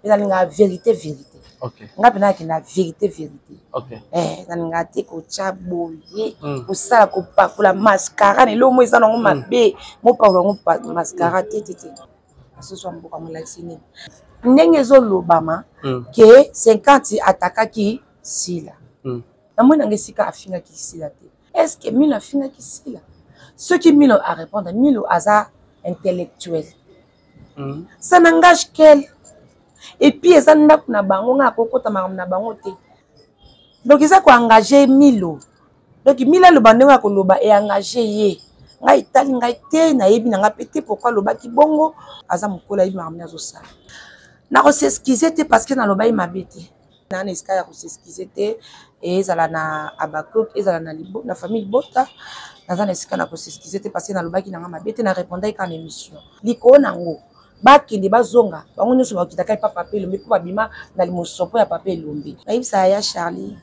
Nalingaka vérité, vérité. Nga mpe nakenda vérité, vérité. Nalingaka te kotya boye, kosala kopakola mascara na eloko mo eza nango mabe, mopakola yango mascara te, te, te. Asusu ya mboka molakisi nini ndenge ezolobama ke 50 atakaki Sila. Namoni nanga esika afingaki Sila te. Est ce que Milo afingaki Sila? Soki Milo arépondre, Milo aza intellectuel. Ça n'engage qu'elle. Et puis eza ndako na bango, nga akokota makambo na bango te. Donc eza koengage Milo. Donc Milo aloba ndenge akoloba, eengage ye. Ngai etali ngai te, nayebi na ngai mpe te pourquoi alobaki bongo. Aza mokolo, ayebi makambo nde azosala. Nakos'excuse te parce que nalobaki mabe te. Naa na esika ya kos'excuse te, ezala na Abakuk, ezala na, na famille Bota. Naza na esika na kos'excuse te parce que nalobaki nanga mabe te, na répondaki kaka na émission. Likolo nango bakende bazonga, bango nyonso bakitaka epa Papa Elombe mpo babima na limosopo ya Papa Elombe. Nayebisaka ya Charlie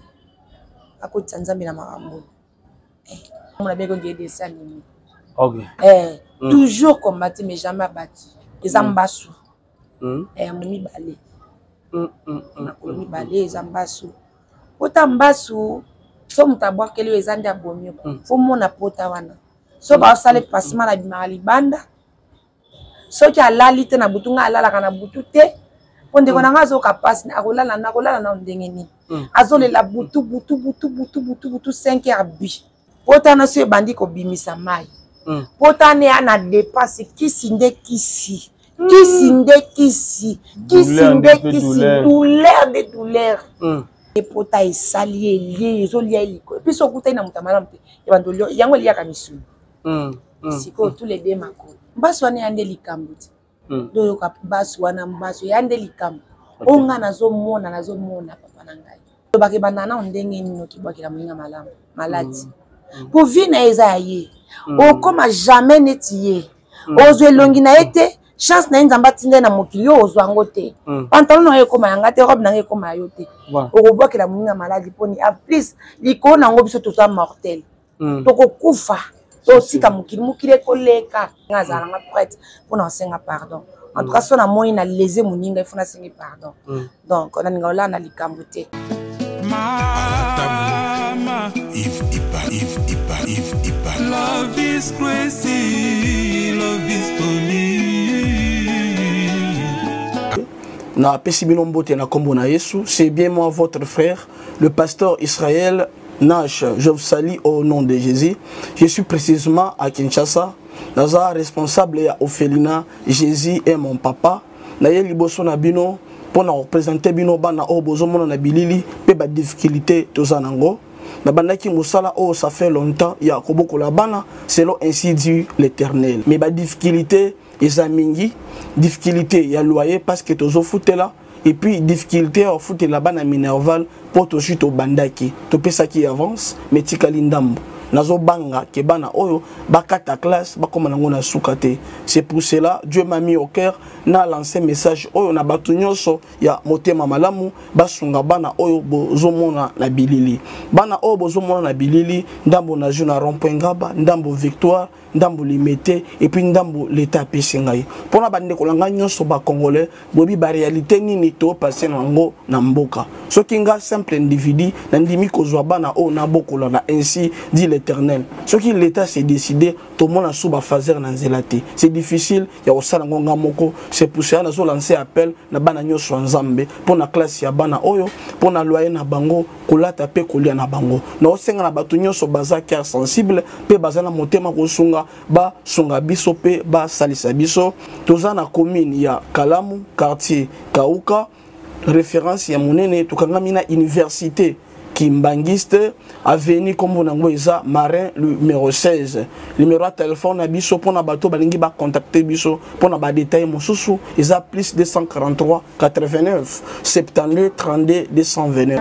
akotisa Nzambe na makambo. Mona beko nge dessin animé. Toujours combattu mais jamais abattu. Eza mbasu. Mibale. Makolo mibale eza mbasu. Pota mbasu so moto abwakeli oyo eza nde abomi yo. Fo mona pota wana. So baosala passement na bimaka libanda. Soki alali te na butu, ngai alalaka na butu te. Po ndeko na ngai azoyoka mpasi, akolala nakolala nano ndenge nini? Azolela butu butu butu butu butu butu, 5 heures bi. Pota na so ebandi kobimisa mai. Pota ne ya na dépense, kisi nde kisi. Kisi nde kisi. Kisi nde kisi, douleur nde douleur. Epota esali elie, ezolia ye likolo. Biso okutani na moto ya malamu te. Ebando yango eliaka misuni. Sikoyo tous les deux makolo. Mbasu wana ya nde likambo te. Ndoyoka mbasu wana, mbasu ya nde likambo. Oyo nga nazomona, nazomona papa na ngai. Lobaka ebanda nao ndenge nini okibwakela moninga malamu maladi. Po vie na ye eza ya ye. Okoma jamais neti ye. Ozwa elongi na ye te, chance na ye Nzambe atinda ye na mokili, yo ozwa yango te. Pantalon na yo ekoma yanga te, robe na nga ekoma ya yo te. Okobwakela moninga maladi mponi en plus likolo na yango biso toza mortel. Tokokufa, totika mokili, mokili ekoleka. Nga azala nanga prête mpona kosenga pardon. En tout cas so namoni na lese moninga, ifo nasengi pardon. Donc nalinga olala na likambo te. Mama Yves Ipa, Yves Ipa, Yves Ipa. Love is crazy, love is funny. Na pesi bino mbote na kombo na Yesu. C'est bien moi, votre frère, le pasteur Israël Nash. Je vous salue au nom de Jésus. Je suis précisément à Kinshasa. Naza responsable ya orphelinat Jésus est mon papa. Naye liboso na bino pour na représenter bino bana oyo bozomona na bilili pe ba difficulté toza nango. Nabandaki mosala oyo ça fait longtemps ya kobokola bana selon ainsi dit l'Éternel. Mais ba difficulté eza mingi, difficulté ya loyer parce que tozofutela, et puis difficulté ya kofutela bana minerval po tozwi tobandaki topesaki avance mais tikali ndambo. Nazobanga ke bana oyo bakata classe bakoma nango na suka te. C'est pour cela Dieu m'a mis au cœur na lancer message oyo na bato nyonso ya motema malamu basunga bana oyo bozomona na bilili. Bana oyo bozomona na bilili, ndambo na jeu na rond-point Ngaba, ndambo Victoire, ndambo Limete, et puis ndambo l'État apesi ngai. Mpona bandeko na ngai nyonso ba Congolais, boyebi ba réalité nini to passer nango na mboka. Soki nga simple individu nandimi kozwa bana oyo nabokola na ainsi dit l'Éternel. Soki l'État s'est décidé, tomona sous ba phaser na nzela te. C'est difficile ya kosala ngo nga moko. C'est pour cela nazo lancer appel na bana nyonso ya Nzambe mpona classe ya bana oyo, mpona loyer na bango, kolata pe kolia na bango. Na osenga na bato nyonso baza cœur sensible pe baza na motema kosunga, basunga biso pe basalisa biso. Toza na commune ya Kalamu, quartier Kauka, référence ya monene, tokangami na université Kimbanguiste, avenue kombo nango eza Marin numéro 16. Numéro ya téléphone na biso mpona bato balingi ba contacter biso mpona ba détail mosusu eza plus 243 89 72 32 229.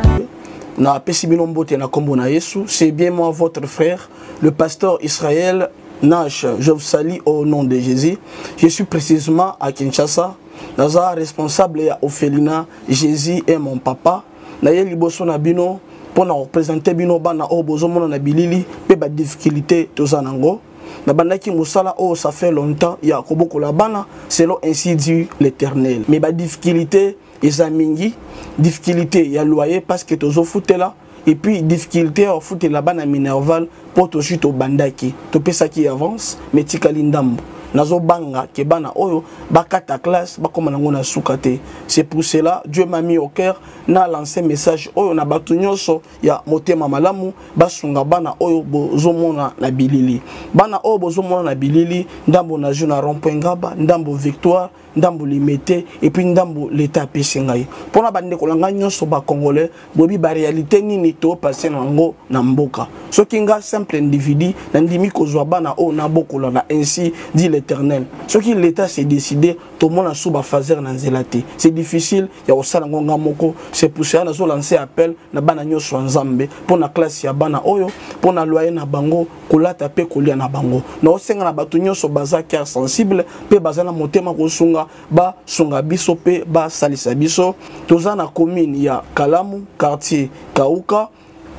Na pesi bino mbote na kombo na Yesu. C'est bien moi, votre frère, le pasteur Israël Nash. Je vous salue au nom de Jésus. Je suis précisément à Kinshasa. Naza responsable ya orphelinat Jésus est mon papa. Naye liboso na bino mpona représenter bino bana oyo bozomona na bilili pe ba difficulté toza nango. Nabandaki mosala oyo ça fait longtemps ya kobokola bana selon ainsi dit l'Éternel. Mais ba difficulté Eza mingi, difficulté ya loyer parce que tozofutela, et puis difficulté ya kofutela bana minerval mpo tozwi, tobandaki, topesaki avance, mais tikali ndambo. Nazobanga ke bana oyo bakata classe, bakóma nango na suka te. C'est pour cela Dieu m'a mis au cœur na lancer message oyo na bato nyonso ya motema malamu, basunga bana oyo bozomona na bilili. Bana oyo bozomona na bilili, ndambo na jeu na rond-point Ngaba, ndambo Victoire, ndambo Limete, et puis ndambo leta apesi ngai. Mpona bandeko na ngai nyonso bacongolais, boyebi baréalité nini topase na yango na mboka. Soki nga simple individu nandimi kozwa bana oyo nabokola na ainsi dit l'Éternel, soki l'État s'est décidé, tomona su bafaser na nzela te, c'est difficile ya kosala yango nga moko. C'est pour cela nazolancer appel na bana nyonso ya Nzambe mpo na classe ya bana oyo, mpo na loyer na bango, kolata mpe kolia na bango. Naosenga na bato nyonso baza cœur sensible mpe baza na motema kosunga, basunga biso mpe basalisa biso. Toza na commune ya Kalamu, quartier Kauka,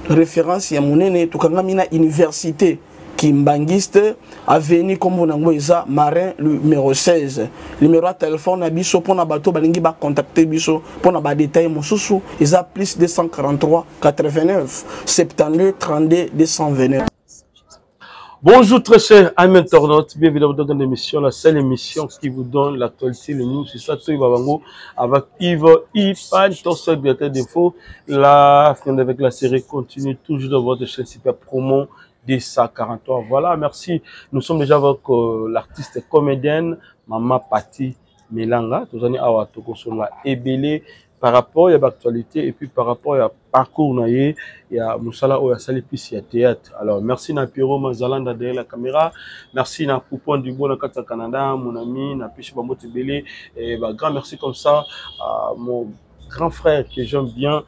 référence ya monene. Tokangami na université Kimbangiste, avenue kombo nango eza Marin numéro 16. Numéro ya telefone na biso mpona bato balingi bacontacte biso mpona badetail mosusu eza plus 243 89 72 32 229. Bonjour très chers amis internautes, bienvenue dans votre émission, la seule émission qui vous donne l'actualité, les news, c'est ça, Toy Babango, avec Yves Ipan, ton seul directeur d'info. La fin avec la série continue toujours dans votre chaîne Super Promo 243. Voilà, merci. Nous sommes déjà avec l'artiste comédienne, Mama Patty Melanga. Tozani awa tokosola ebele par rapport à l'actualité et puis par rapport à parcours na ye ya mosala oyo asali pisi ya théâtre. Alors merci na Pierrot Mazalanda derrière la caméra, merci na Poupon du Bon na kati ya Canada, mon ami, na Pichi Bambote Belé, et bah, grand merci comme ça à mon grand frère que j'aime bien,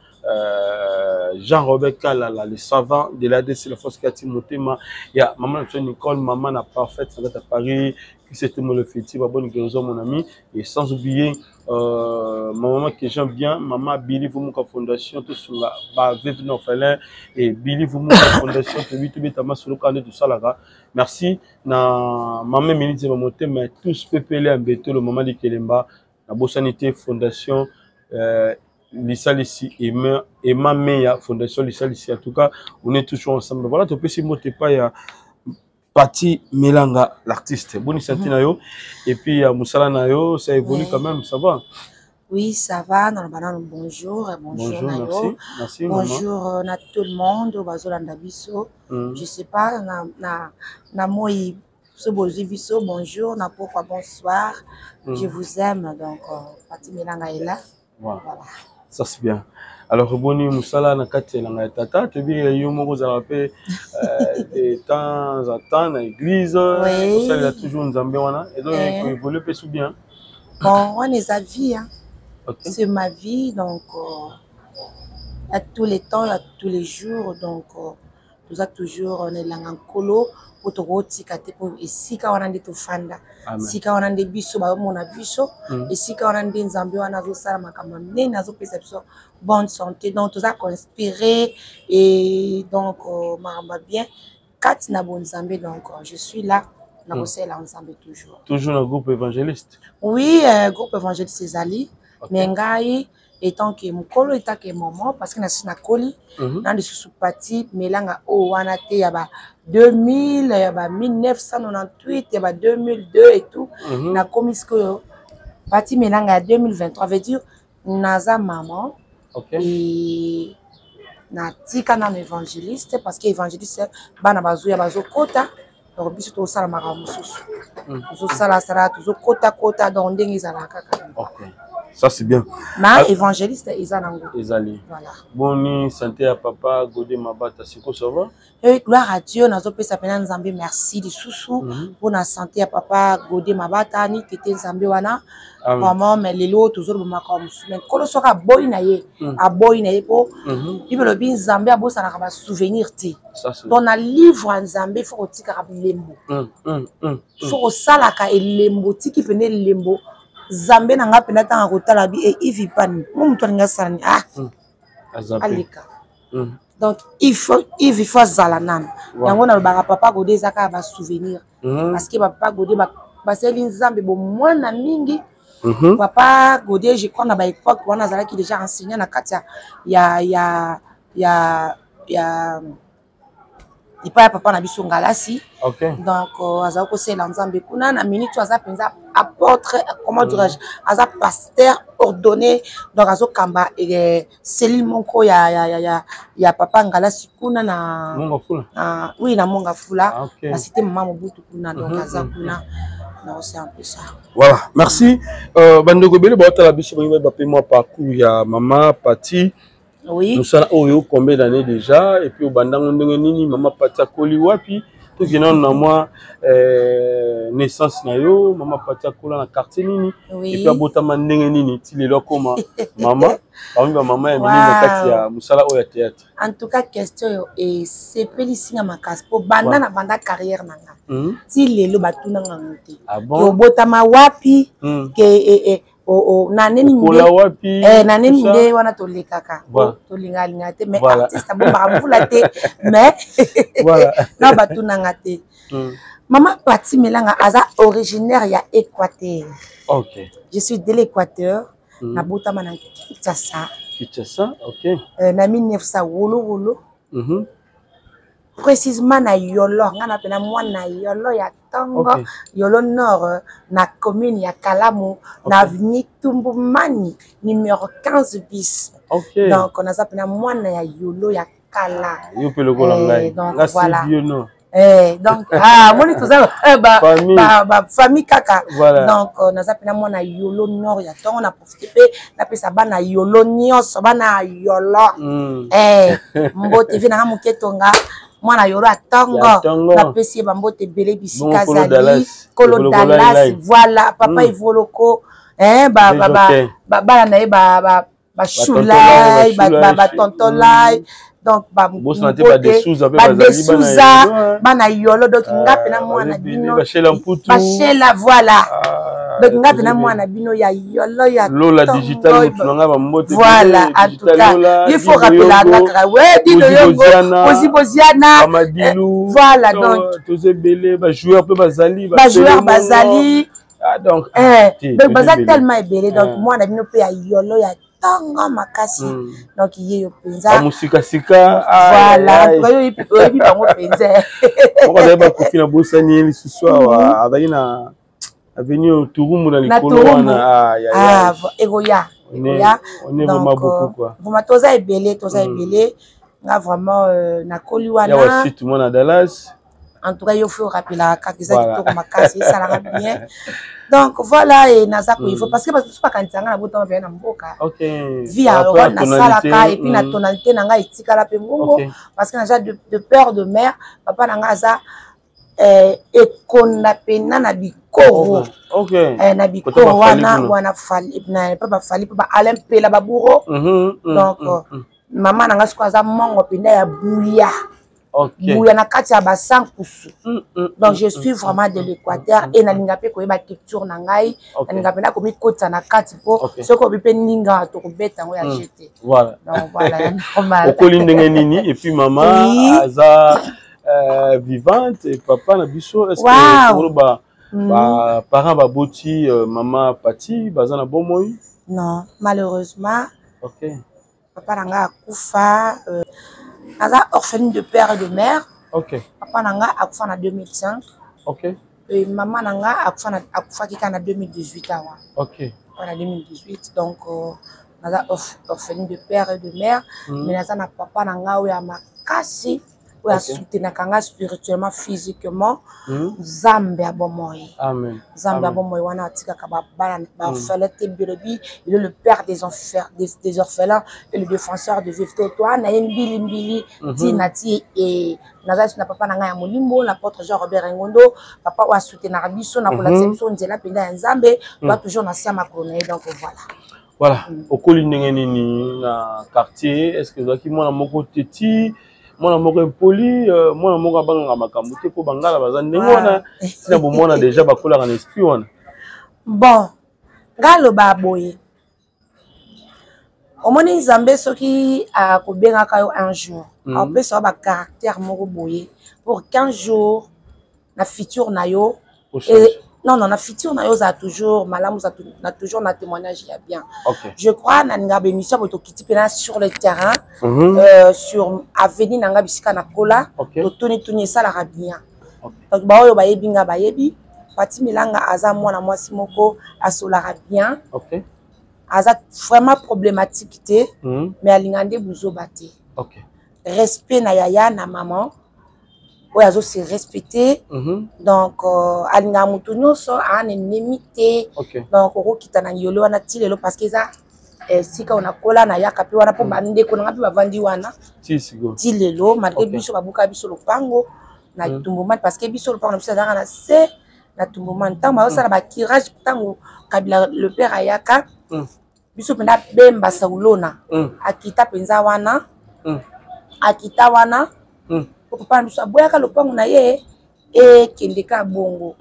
Jean-Robert Kalala, le savant de l'ADC, la force Kati Motema, ya maman Nicole, maman na parfaite, ça va à Paris, qui c'était mon le ma bonne guérison, mon ami, et sans oublier ma maman que j'aime bien, maman Billy Vumuka Fondation, tout sur la ba veuve orphelin et Billy Vumuka Fondation, tout tout tout sur le canal tout ça là. Merci na maman Minute mais tous PPL en béton le maman de Kelemba, la Bossanité Fondation, Lissalisi Emma Meya Fondation Lissalisi. En tout cas, on est toujours ensemble. Voilà, tu peux si moi t'es pas ya Patty Melanga, l'artiste. Bonne santé na yo. Et puis mosala na yo, ça évolue quand même, ça va? Oui, ça va. Dans le banane, bonjour. Bonjour, Bonjour, na yo. merci. Merci, maman. Bonjour na tout le monde, bazolanda biso. Je sais pas, na moi, so bozwi biso, bonjour, na pourquoi bonsoir. Je vous aime, donc Patty Melanga est là. Voilà. Voilà. Ça c'est bien. Alors boni mosala na kati ya elanga ya tata, toyebi yo moko ozalaka mpe de temps en temps na église, osalela toujours Nzambe wana, et donc évolue mpe sous bien. Bon, on est à vie, hein. C'est ma vie, donc à tous les temps, à tous les jours, donc toza toujours na elanga nkolo po tokotika te, po esika wana nde tofanda, esika wana nde biso bazomona biso, esika wana nde Nzambe wana azosala makambo minene, azopesa biso bonne santé, donc toza koinspire et donc makambo ya bien kati na bonzambe. Donc je suis là na kosalela Nzambe toujours. Toujours na groupe évangéliste? Oui, groupe évangéliste ezali, mais ngai étant que mokolo, étant que maman, parce que nasi nakoli, na lisusu Patty Melanga oyo wana te ya ba 2000, ya ba 1998, ya ba 2002 et tout. Nakomi sikoyo Patty Melanga ya 2023, veut dire naza maman et natika nano évangéliste parce que évangéliste bana bazoya, bazokota, donc biso tozosala makambo mosusu, tozosalasala, tozokotakota, donc ndenge ezalaka kaka. Ok. Ça c'est bien. Ma évangéliste eza nango. Ezali. Voilà. Boni santé ya papa Godé Mabata, siko ça va? Eh, gloire à Dieu, nazopesa mpena Nzambe merci lisusu mpona santé ya papa Godé Mabata, ni tete Nzambe wana. Amen. Vraiment, mais lelo tozoloba makambo mosusu, mais nkolo soki aboyi na ye, aboyi na ye, mpo Bible elobi Nzambe abosanaka basouvenir te. Ça c'est Donc na livre ya Nzambe fo kotikaka bilembo, fo kosalaka elembo, tiki pene elembo. Nzambe na nga mpena ntango kotala bi e Ivi pani mo moto alingi asala ni ah Azape. Aleka. Donc il faut Ivi faut azala nano. Yango nalobaka papa Godé eza kaka basouvenir, parce que bapapa Godé basali Nzambe bomwana mingi. Papa Godé, je crois, na ba époque wana azalaki déjà enseignant na kati ya epai ya papa na biso Ngalasi. Donc azalaki kosalela Nzambe kuna. Na minute oyo aza mpenza apôtre, comment dirais-je, aza pasteur ordonné. Donc azokamba cellule moko ya papa Ngalasi kuna na Mont Ngafula. Oui, na Mont Ngafula. Ah, ok. Na cité Mama Mobutu kuna. Donc aza kuna. Donc c'est un peu ça. Voilà, merci. Bandeko ebele baotala biso, bangi bape mwa parcours ya mama Pati. Mosala oyo combien d'années déjà? Et puis obandango ndenge nini? Mama Pati akoli wapi? Tokende nano na mwa naissance na yo. Mama Pati akola na quartier nini? Et puis abotama ndenge nini ti lelo akoma mama parmi bamama ya minene na kati ya mosala oyo ya théâtre? En tout cas, question oyo esepelisi nga makasi, po banda na banda carrière na nga ti lelo, batunanga yango te. Ah Ke bon? obotama wapi, ke na nini Okola wapi? Na nini tout ça? Nde wana tolekaka. Tolingalinga te, mais artiste abombaka mvula te, mais na batunanga te. Mama Pati Melanga aza originaire ya Équateur. Je suis de l'Équateur. Nabotama na Kinshasa. Kinshasa, ok. Na 1900 wolowolo, précisément na Yolo. Nga na pena mwana Yolo ya ntongo. Yolo Nord, na commune ya Kalamu, na avenue Tumbumani numéro 15 bis. Donc naza pena mwana ya Yolo ya kala. Yo mpe lokola ngai. Donc Nga voilà. si no. Donc ah, moni toza Famille. ba famille kaka. Donc naza mpena mwana Yolo Nord ya ntongo. Na profite mpe napesa bana Yolo nyonso, bana ya Yolo mbote. Vie nanga moke tonga mwana Yolo ya Ya ntongo. ntongo. Napesi ye bambote ebele bisika Bongo Kolo azali. Dallas. Kolo Evoloko Dallas. Lai Lai. Voilà, papa Evoloko, Des hôtels. bana na ye bashulai, Bashulai, batonton Lai. Donc Bosana te badesouza mpe bazali bana badesouza Yolo, hein. Bana Yolo. Donc nga mpena mwana bazali ebele, bino. Bashela Mputu. Bashela, voilà. Ah, Donc nga mpena tozali. mwana bino ya Yolo ya Lola ntongo. Digital, motu na nga, bambote. Voilà, en tout cas il faut rappeler nga kaka we Dino Ozi Yongo. Boziana. Ozi Boziana. Bamadilu. Voilà, donc Toza ebele. Bajoueur mpe bazali. Bajoueur bazali. Ah, donc te, donc baza toza ebele. tellement ebele. Donc mwana bino mpe ya Yolo ya ntongo makasi. Donc ye yo mpenza. Bamosikasika. Voilà, en tout cas yo oyebi bango mpenza. Moko azali bakofi na bosani ye lisusu awa, azali na avenue Turumbu na Na likolo Turumbu. wana. Aïe, aïe, Ah, aïe. Ekoya. Ekoya. On est Donc, vraiment beaucoup, quoi. Vraiment toza ebele, toza ebele. Nga vraiment nakoli Ya wana. Wasitu mwana Dallas. En tout cas yo faut rappelaka kaka, eza kitoko makasi, esalaka bien. Donc voilà, e naza koyevo parce que bato mosusu bakanisa nga na botama mpenza na mboka. Vie ya Par rapport à rôle nasalaka tonalité, et puis na tonalité na ngai etikala mpe bongo, parce que naza de père de mère. Papa na ngai aza ekonda mpena na bikoro. Na bikoro. Côté bafali Wana kuna. Wana fali na pa bafali mpe ba Alain Mpela, baburo. Donc mama na ngai sikoyo aza mongo mpenza ya buya. Buya na kati ya basankusu. Donc je suis vraiment de l'Équateur et nalinga mpe koyeba culture na ngai. Nalinga mpena komikotisa na kati mpo soki obi mpe ninga tokobeta yango ya jete. Donc voilà, ya normal. Okoli ndenge nini? Et puis mama aza vivante et papa na biso, est-ce que koloba ba parents baboti mama Pati baza na bomoi? Non, malheureusement. Papa na ngai akufa. Aza orpheline de père et de mère. Papa na ngai akufa na 2005. Et mama na ngai akufaki kaka na 2018 awa. Wana 2018. Donc naza orpheline de père et de mère, mais naza na papa na ngai oyo ya makasi, oyo asoutenaka ngai spirituellement, physiquement. Nzambe ya bomoi. Amen. Nzambe ya Amen. bomoi wana atikaka bana baorphelin te. Biolobi, il est le père des orphelins et le défenseur de vivre. To toa na ye mbili mbili ntina ti. E naza na papa na ngai ya molimo, l'apôtre Jean Robert Ngondo, papa oyo asoutenaka biso na kolakisa biso nzela mpenza ya Nzambe. Toa toujours na se ya makolo na ye. Donc voilà. Voilà. Okoli ndenge nini na quartier? Est ce que ozalaki mwana moko teti, mwana moko impoli, mwana moko abangaka makambo te? Mpo bangala baza ndenge wana, ntina bomwana déjà bakolaka na esprit wana. Bon, ngai aloba boye: omoni, Nzambe soki akobengaka yo un jour, akopesa yo bacaractère moko boye pour qu'un jour na futur na yo Ochange. Non, non, na futur na yo ozala toujours malamu, ozala na toujours na témoignage ya bien. Okay. Je crois nalinga baémission boye, tokiti mpena sur le terrain, sur avenue na nga bisika na kola. Totunituni, esalaka bien. Donc baoyo bayebi nga, bayebi Pati Milanga aza mwana mwasi moko asolaka bien. Aza vraiment problématique te, mais alinga nde buzoba te. Respect na yaya na maman oyo azo se respecter. Donc alingaka motu nyonso, aa na ennemi te. Donc okokita na yolo wana ti lelo, parce que eza esika oyo nakola, nayaka mpe wana mpo bandeko na nga mpe bavandi wana ti sikoyo. Ti lelo, malgré biso babuka biso lopango na Tumbumani, parce que biso lopango na biso ezalaka na se na Tumbumani. Ntango bazosala bacurage, ntango Kabila le père ayaka, biso mpenza Bemba Saulona akita mpenza wana, akita wana po papa na biso aboyaka lopango na ye ekende ka bongo.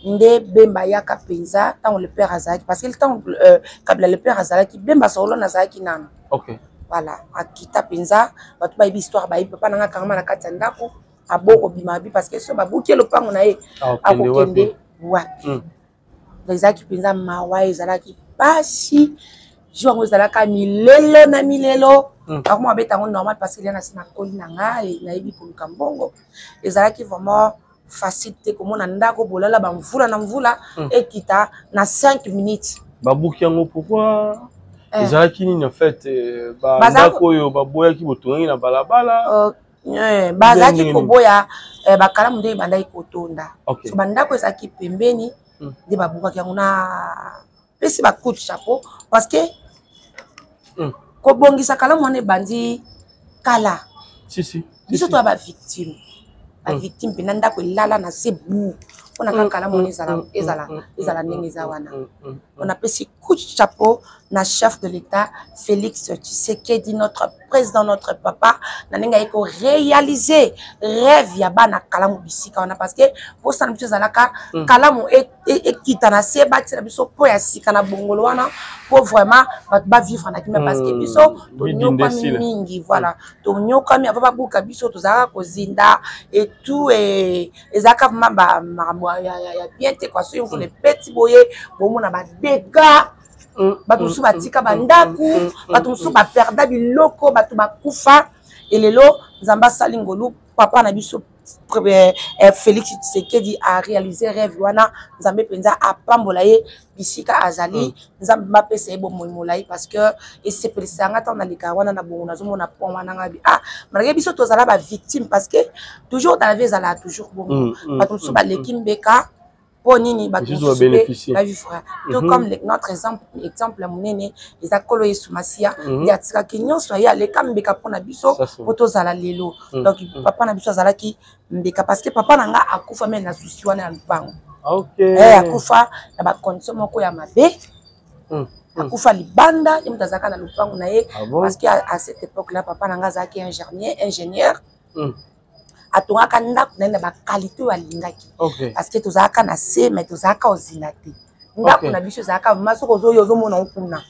Nde Bemba ayaka mpenza ntango le père azalaki, parce que ntango Kabila le père azalaki, Bemba Saulona azalaki nano. Voilà, akita mpenza. Bato bayebi histoire, bayebi papa nanga akangama na kati ya ndako, aboko bima bi, parce que so babuki ye lopango na ye, akokende akokende wapi? Donc ezalaki mpenza mawa, ezalaki pasi. Jour yango ezalaka milelo na milelo. Bakoma babeta yango normal, parce que lia na nsima koli na nga nayebi koluka mbongo. Ezalaki vraiment facile te komona ndako bolala bamvula na mvula ekita na 5 minutes. Babuki yango pourquoi? Eh. Ezalaki nini en fait? Bandako oyo baboyaki, botongaki na balabala? Bazalaki Ndenge nini? koboya bakalamu nde ebandaki kotonda. So bandako ezalaki pembeni, nde babukaki yango. Na pesi bacoup de chapeau, parce que kobongisa kalamu wana ebandi kala. Si, si. Biso si. toya bavictime, bavictime mpena. Ndako elala na se bu mpona kaka kalamu wana ezala, ezala, ezala ndenge eza wana. On apesi coup de chapeau na chef de l'État Félix Tshisekedi, notre président, notre papa, na ndenge aye koréaliser rêve ya bana kalamu bisika wana, parce que mposana biso ezalaka kalamu ekita na se, batiela biso mpo ya sika na bongolo wana, mpo vraiment bato bavivre na kimia, parce que biso Bidinde tonyokami esila. mingi. Voilà, tonyokami. Avant babuka biso, tozalaka kozinda et tout, ezalaka vraiment makambo ya bien te, quoi. Soki mvula ebeti boye, bomona badégâts. Bato mosusu batika bandako, bato mosusu baperda biloko, bato bakufa. Elelo Nzambe asali ngolu, papa na biso Félix Tshisekedi a réalisé rêve wana. Nzambe mpenza apambola ye bisika azali. Nzambe bapesa ye bomoi molai, parce que esepelisa nga ntango naleka wana na bongo, nazomona pont wana, nga bi ah, malgré biso tozala bavictime, parce que toujours dans la vie ezalaka toujours bongo. Bato mosusu baleki mbeka mpo nini? Bato Mosusu mosusu mpe babénéficie. Bavivre tout comme notre exemple, exemple ya monene eza Nkolo Yesu Masiya, nde atikaki nyonso, aye aleka mbeka mpona biso Ça, c'est po tozala lelo. Donc papa na biso azalaki mbeka, parce que papa na nga akufa mais na souci wana ya lupango. Akufa na bacondition moko ya mabe. Akufa libanda, ye moto azalaka na lupango na ye. Ah bon? Parce que à cette époque là, papa na nga azalaki ingénieur, ingénieur. Atongaka ndako na ye na baqualité oyo alingaki, parce que tozalaka na se, mais tozalaka ozina te. Ndako na biso ezalaka ma soki ozoyo, ozomona ngo kuna,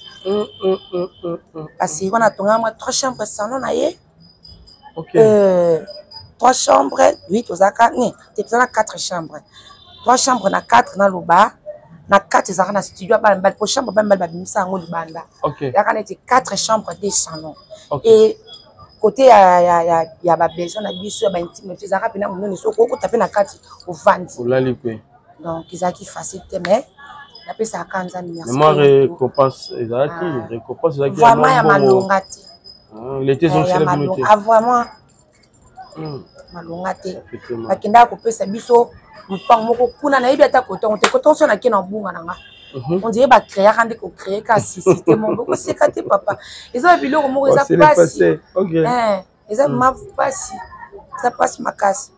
parce que wana atongaka mwa trois chambres, salon na ye. Trois chambres, oui. Tozalaka ne te, tozalaka quatre chambres, trois chambres na quatre. Naloba na quatre ezalaka na studio ya bana mibali, po chambre bana mibali babimisa yango libanda. Ezalaka neti quatre chambres, deux salons. Et côté ya babesoin na biso ya baintime na biso ezalaka mpena monene, soki okota mpe na kati, ovandi. Olali mpe. Donc ezalaki facile te, mais napesaka Nzambe merci. Mais moi, récompense ezalaki? Ah. Récompense ezalaki? Vraiment ya malonga te. Lete Eh, ya ezongisela bino malonga te? Ah, vraiment malonga te. Effectivement. Bakendaka kopesa biso lupango moko kuna, nayebi ata kotongo te, kotongo so nake na obunga na nga. On dirait bacréaka nde kocréer ka sisite moko, koseka te papa, eza biloko moko eza Oh, c'est le pasi. passé. Eh, eza ma pasi, eza pasi makasi.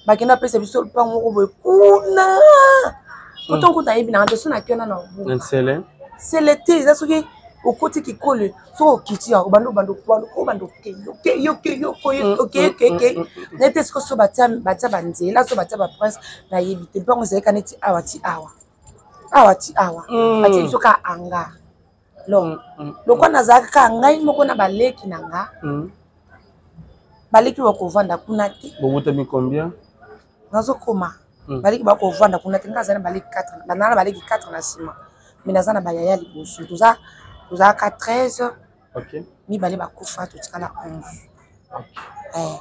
Bakenda bapesa biso lupango moko boye kuna, kotongo kuta nayebi nanga te, so nake wana na Na obunga. nsele. Sele te, eza soki okoti kikolo, soki okiti ya obanda obanda obanda obanda, okei okei okei okei okei okei okei neti esiko so batia banzela, so batia baprince, nayebi te. Mpango ezalika neti awa ti awa, awa ti awa. Batie biso kaka anga donc lokwa nazalaka kaka ngai moko na baleki na nga. Baleki bakovanda kuna te. Bobotami combien? Nazokoma. Baleki bakovanda kuna te. Nga aza na baleki 4, banaa na baleki 4 na nsima, mais naza na bayaya liboso. Toza, tozalaka 13. Mibale bakufa, totikala 11. Eh.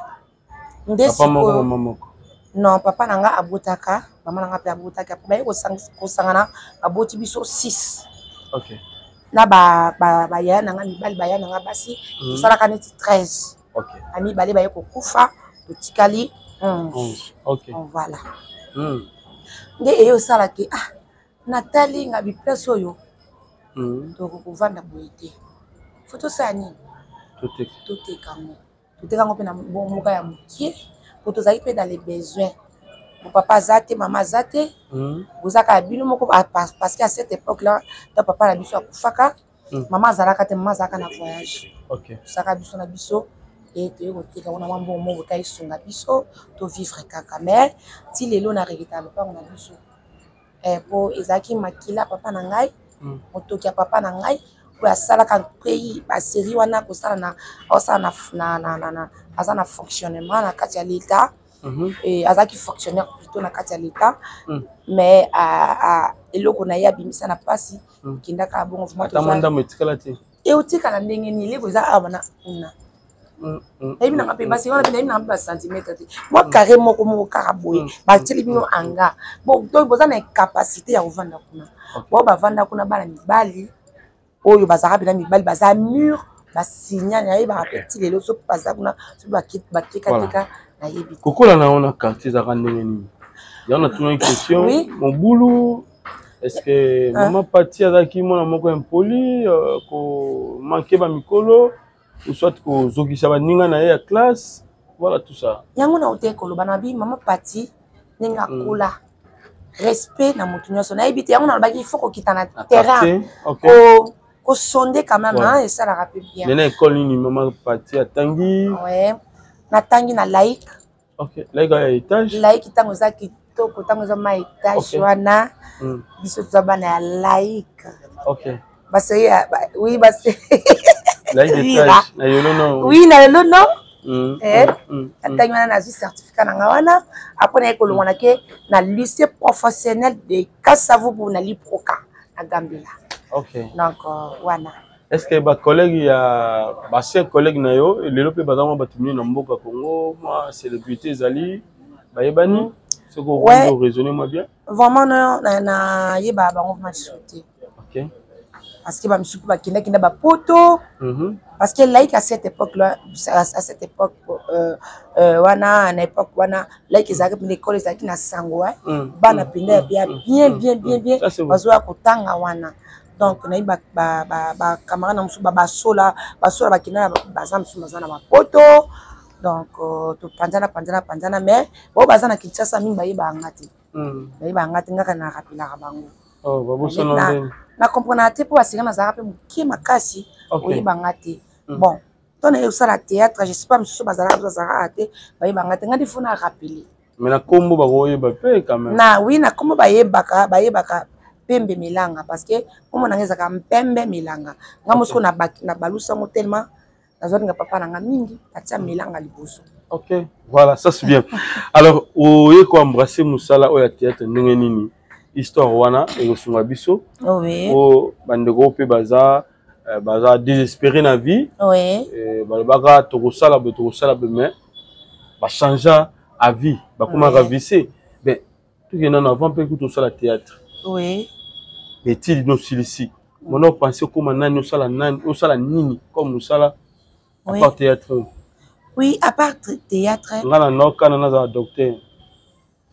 Nde Papa moko, mama moko? Non, papa na nga abotaka, mama na nga mpe abotaka. Po baye kosangana, baboti biso 6. Na bayaya na nga mibali, bayaya na nga basi, tosalaka neti 13. Bamibale baye kokufa, totikali 11. Voilà. Nde eye osalaki, ah, natali nga biplace oyo, tokoki kovanda boye te, fo tosala nini? Toteka yango. Toteka yango mpe na mboka ya mokie, po tozalaki mpe dans les besoins. Bo papa aza te, mama aza te, boza kaka bino moko, parce que à cette époque là ta papa na biso akufaka, mama azalaka te, mama azalaka na voyage. Tosaka biso na biso e toye koteka wana mwa mbongo moko ka esunga biso tovivre kaka. Mais ti lelo na regretter lopango na biso, po ezalaki makila papa na ngai, motoki ya papa na ngai oyo asalaka prei basérie wana, kosala na aosala na aza na fonctionnement na kati ya l'État. Azalaki fonctionnaire plutôt na kati ya l'État, mais eloko na ye abimisa na mpasi ekendaka bongo. Ata mwa ndambo etikala te? Eotikala ndenge nini? Eleko eza awa na kuna, nayebi nanga mpe basi wana mpe nayebi nanga mpe bacentimètre te, mwa carré moko moko kaka boye batieli bino anga. Bon, donc boza na incapacité ya kovanda kuna. Bao bavanda kuna, bana mibali oyo bazalaka mpena mibali, baza mûr, basinya. Nayebaka mpe ti lelo soki baza kuna, soki batekateka, nayebi te. Kokola na yo na quartier ezalaka ndenge nini? Yango natunaki question. Mobulu, est ce que mama Pati azalaki mwana moko impoli, komanquer bamikolo ou soit kozokisa baninga na ye ya classe, voilà tout ça? Yango na ote koloba na bi mama Pati ndenge akola, respect na motu nyonso, nayebi te. Yango nalobaki, il faut kokita na terrain, kosonder quand même, hein, esalaka mpe bien. Nena école nini mama Pati atangi? Ouais, natangi na laïque. Ok, laïque ya étage? Laïque, ntango eza kitoko, ntango eza ma étage wana. Biso toza bana ya laïque. Baseri, oui, base Laïque étage na yolo no? Oui, na yolo no. Atangi wana, nazwi certificat na nga wana. Après naye kolongwa, nake na lycée professionnel de Kasavubu, na Liproka na Gambela. Donc wana. Est ce que bacollègue ya baancien collègue na yo lelo mpe baza mwa bato mingi na mboka Congo, mwa célébrité ezali, bayebani, soki oraisonne mwa bien? Vraiment nayebaka bango vraiment lisusu te, parce que bamisusu mpe bakendaki na bapoto, parce que laïque à cette époque là, à cette époque wana, na époque wana laïque ezalaki mpena école, ezalaki na sango, bana mpenza ya bien bien bien bien bazoya kotanga wana. Donc nayebi bacamarade na mosusu, basola basola, bakenda, baza mosusu baza na bapoto. Donc topanzana panzana panzana, mais oyo baza na Kinshasa mingi bayebaka nga te, bayebaka nga te. Ngaka na rappelaka bango, na comprenaka te, mpo basinga nazalaka mpe moke makasi, oyebanga te. Bon, to naye kosala théâtre, je sais pas, mosusu bazalaka, bazalaka te, bayebanga te. Nga ndi fo na rappeler. Mais na kombo bakoyeba mpe quand même? Na oui, na kombo bayebaka, bayebaka Pembe Melanga, parce que kombo na nga ezalaka Mpembe Melanga. Nga mosiko na balusa yango tellement nazolinga papa na nga mingi, atia Melanga liboso. Ok, voilà, ça c'est bien. Alors oye koembrasser mosala oyo ya théâtre ndenge nini? Histoire wana ekosunga biso o bandeko mpe baza désespéré na vie, balobaka tokosala boye, tokosala boye, mais bachangea avis, bakomaka vice. Ben, tokende nano avant mpe kuta osala théâtre. Etili nosilisi mona opense okóma nani, osala nani, osala nini comme mosala à part théâtre? Oui, à part théâtre. Nga na nokana nazala docteur.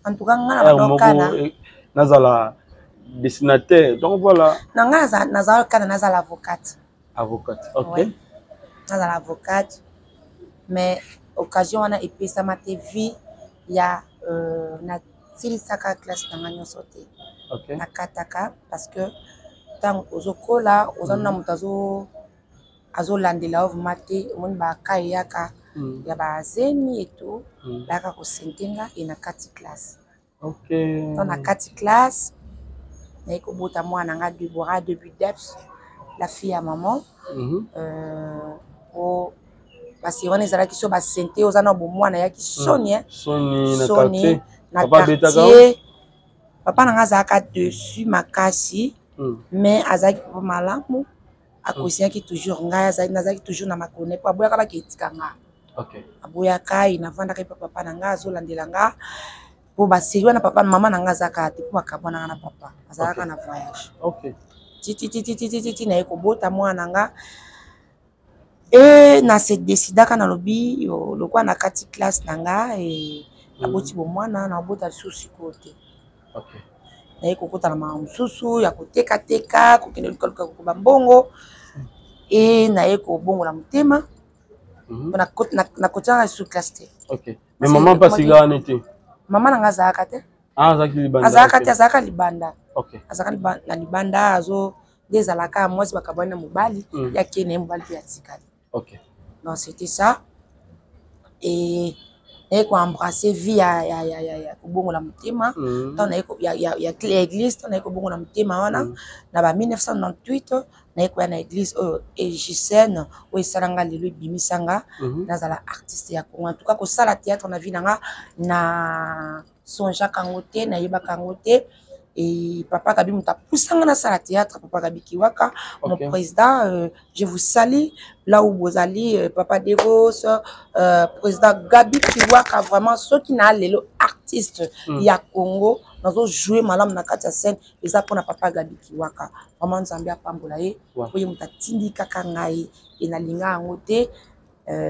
En tout cas nga na nokana nazala dessinateur, donc voilà. Na nga nazala kana nazala avocate. Avocate, ok. Ouais. Nazala avocate, mais occasion wana epesama te vie ya natilisaka classe na nga nyonso te. Nakataka parce que ntango ozokola, oza na moto azolandela yo vraiment te. Omoni baka eyaka ya bazemi eto, bayaka kosente nga e na kati classe. To na kati classe, naye kobota mwana nga Debora Debut Deps, la fille ya maman. Po basi wana ezalaki so basente, oza na bomwana, eyaki soni. Soni. Na quartier, papa na nga azalaka dessus makasi, mais azalaki papa malamu, akosiaki toujours ngai, nazalaki toujours na makone po aboyaka baketika nga. Aboyaka ye, navandaka epa papa na nga, azolandela nga po baseri wana. Papa, mama na nga azalaka te po bakabwanaka na papa, azalaka na voyage. Titititititi, naye kobota mwana na nga e na se décidaka, nalobi lokwa na kati classe na nga e naboti bomwana, nabota lisusu sikoyo te. Naye kokota na makambo mosusu ya kotekateka, kokende lukaluka kokoba mbongo e naye kobongola motema. Nakotiaka lisusu classe te. Ok, mais mama mpasi kaka nete? Mama na nga azalaka te. Azalaka te, azalaka libanda. Azalaka na libanda, azo nde ezalaka mwasi bakabwani na mobali, ya ke na ye mobali mpe atikali. Donc c'était ça et naye koembrasser vie ya kobongola motema ntango naye ya église. Ntango naye kobongola motema wana na ba 1998, naye koya na église oyo Ejicene, oyo esalanga lelo, ebimisanga nazala artiste ya Congo. En tout cas, kosala théâtre na vie na nga, na songeaka yango te, nayebaka yango te. Et papa Gabi moto apusanga nasala théâtre, papa Gabi Kiwaka, mon président, je vous salue là où bozali, papa Devos, président Gabi Kiwaka. Vraiment, soki na lelo artiste ya Congo, nazojouer malamu na kati ya scène, eza mpona papa Gabi Kiwaka. Vraiment, Nzambe apambola ye. Oye moto atindi kaka ngai e nalinga yango te,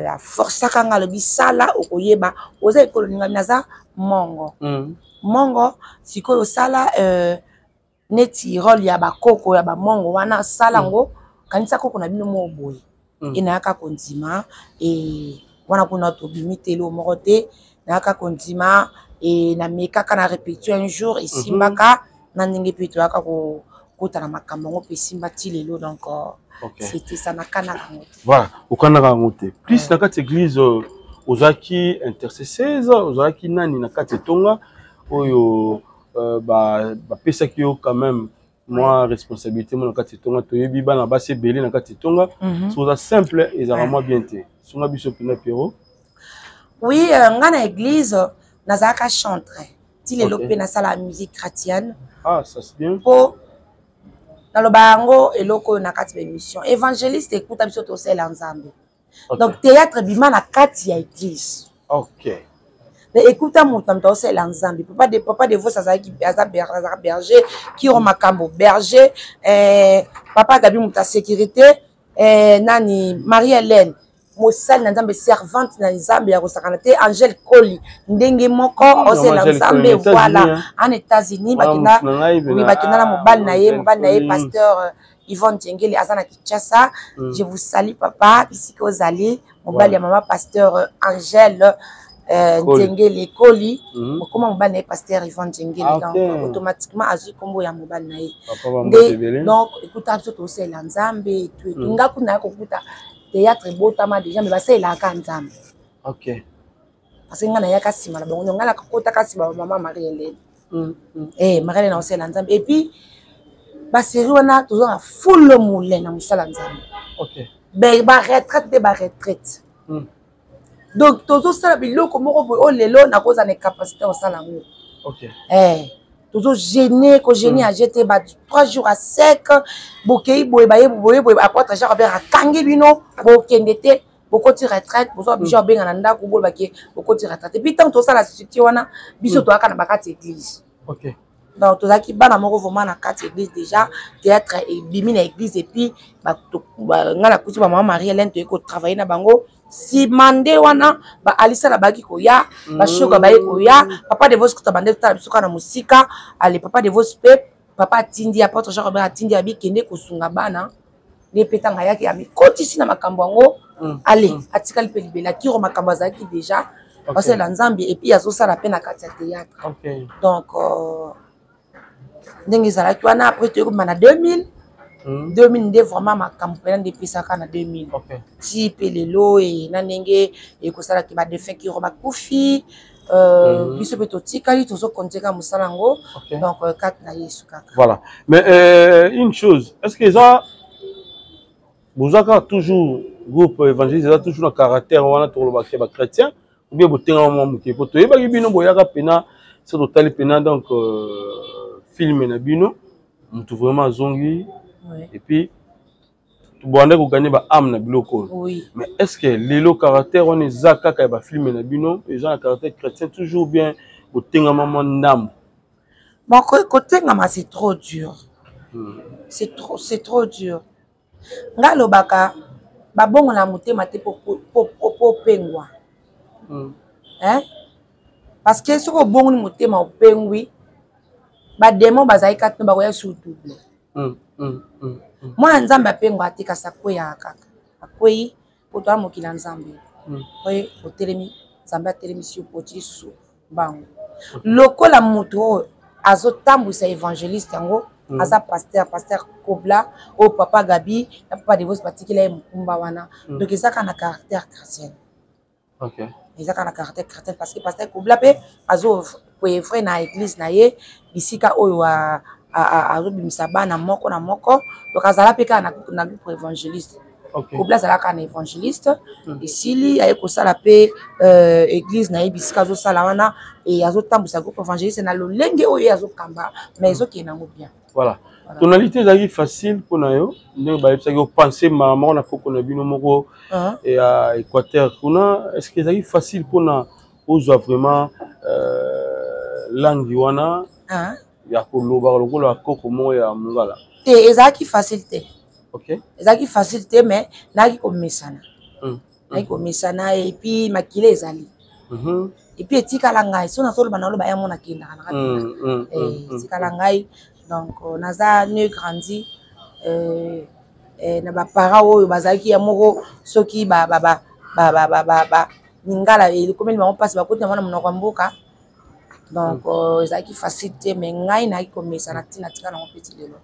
aforçaka nga, alobi sala, okoyeba oza ekolo ningami, naza mongo. Mongo sikoyo osala neti rôle ya bakoko ya bamongo wana, sala yango, kanisa koko na bino moko boye. E nayaka kondima e wana kuna tobimi te, eloko moko te, nayaka kondima e namekaka na répétition un jour, esimbaka na ndenge mpe toyaka kokota na makambo yango mpe esimba ti lelo. Donc c'était ça, nakanaka yango te. Voilà, okanaka yango te. Plus na kati église, ozalaki intercesseuse, ozalaki nani na kati etonga oyo bapesaki yo quand même mwa responsabilité mo na kati etonga? Toyebi bana basi ebele na kati etonga, so oza simple, ezalaka mwa bien te. Sunga biso mpena, Pierrot. Oui, nga na église nazalaka chantre ti lelo mpe nasala musique chrétienne. Ah, ça c'est bien. Mpo naloba yango eloko oyo na kati ba émission évangéliste ekuta biso tosala Nzambe. Donc théâtre bima na kati ya église. Mais ekuta moto na moto aosalela Nzambe. Papa de Vos azalaki, aza berger, Kiro Makambo berger, papa Gabi moto ya sécurité, nani, Marie Hélène mosali na Nzambe, servante na Nzambe ya kosakana te, Angèle Koli ndenge moko osela Nzambe. Voilà, en États-Unis bakenda, oui, bakenda na mobali na ye, mobali na ye pasteur Yvonne Djengeli, aza na Kinshasa. Je vous salue papa, bisika ozali, mobali ya mama pasteur Angèle Nzengeli Koli, okoma mobali na ye pasteur Yvonne Nzengeli. Donc automatiquement azwi nkombo ya mobali na ye nde. Donc ekuta biso tosalela Nzambe etu nga kuna ya kokuta théâtre ebotama déjà, mais basalelaka Nzambe. Parce que nga nayaka nsima na bango, nga nakotaka nsima ba mama Marie Hélène. Marie Hélène aosalela Nzambe et puis basérie wana toza na full moulin na mosala Nzambe, baretraite nde baretraite. Donc tozosala biloko moko boye oyo lelo nakozala na capacité kosala yango. Tozogêner, kogêner age te, ba 3 jours à sec, bokei boye, baye boye boye, apôtre Jean Robert akangi bino, bokende te, bokoti retraite, bozwa obligé obenga na ndako, bolobaki bokoti retraite. Et puis ntango tosala structure wana, biso toyaka na bakati église. Donc tozalaki bana moko vraiment na kati église déjà, théâtre ebimi na église. Et puis ngai nakuti bamama Marie Hélène, toyei kotravailler na bango. Nsima nde wana baalisala bayaki koya, bashoka baye koya, papa de Vos kuta bande totala biso kaka na mosika. Ale papa de Vos mpe papa atindi, apôtre Jean Robert atindi, abi kende kosunga bana nde mpe ntango ayaki amikotisi na makambo yango. Ale atikali mpe libela. Kiro Makambo azalaki déjà asalela Nzambe et puis azosala mpe na kati ya théâtre. Donc ndenge ezalaki wana, après toyei kobima na 2000. 2000 nde vraiment makambo mpena nde epesaka na 2000 ti mpe lelo. E na ndenge ekosalaki, badéfunt Kiro bakufi, biso mpe totikali, tozokontinue kaka mosala yango. Donc kati na Yesu kaka. Voilà, mais une chose, est ce que eza boza kaka toujours groupe évangéliste, eza toujours na caractère wana, tokolobaka ya bachrétien, ou bien botengama mwa moke? Po toyebaki bino boyaka mpena So totali mpena donc film na bino, motu vraiment azongi. Et puis tobanda koganye ba âme na biloko oyo. Mais est ce que lelo caractère wana eza kaka ya bafilme na bino, eza na caractère chrétien toujours, bien kotengama mwa ndambo? Bon, kotengama, c'est trop dur. C'est trop dur. Ngai alobaka babongola motema te po opengwa. Hein? Parce que soki obongoli motema, opengwi, badémon bazali kati no, bakoya sur double. Mwana Nzambe apengwa te, kasi akweyaka kaka, akwei po toya mokili ya Nzambe. Oye otelemi, Nzambe atelemisi yo, poti lisusu bango lokola moto oyo azotambwisa évangéliste yango. Aza pasteur, pasteur Kobla oyo papa Gabi na papa Devos batikela ye mokumba wana. Donc eza kaka na caractère chrétien. Eza kaka na caractère chrétien, parce que pasteur Kobla mpe azoœuvrer na église na ye, bisika oyo azobimisa bana moko na moko. Donc azala mpe kaka na groupe évangéliste. Kobla azalaka kaka na évangéliste. Esili aye kosala mpe église na ye, bisika azosala wana e azotambwisa groupe évangéliste na lolenge oyo ye azokamba, mais ezokende yango bien. Voilà. Tonalité ezalaki facile mpona yo ndenge bayebisaki opense mbala moko na koko na bino moko ya Équateur kuna? Est ce que ezalaki facile mpona ozwa vraiment langue wana ya kolobaka lokola koko moko ya mongala? Te, ezalaki facile te. Ezalaki facile te, mais nayaki komesana. Nayaki komesana, et puis makila ezali. Et puis etikala ngai, so nazoloba, naloba yango, nakendaka nanga. Etikala ngai. Donc naza né, grandi na baparent oyo bazalaki ya moko. Soki lingala ekomeli bango mpasi, bakoti na mwana monoko ya mboka. Donc ezalaki facile te, mais ngai nayaki komesana ntina tika nango peti lelo.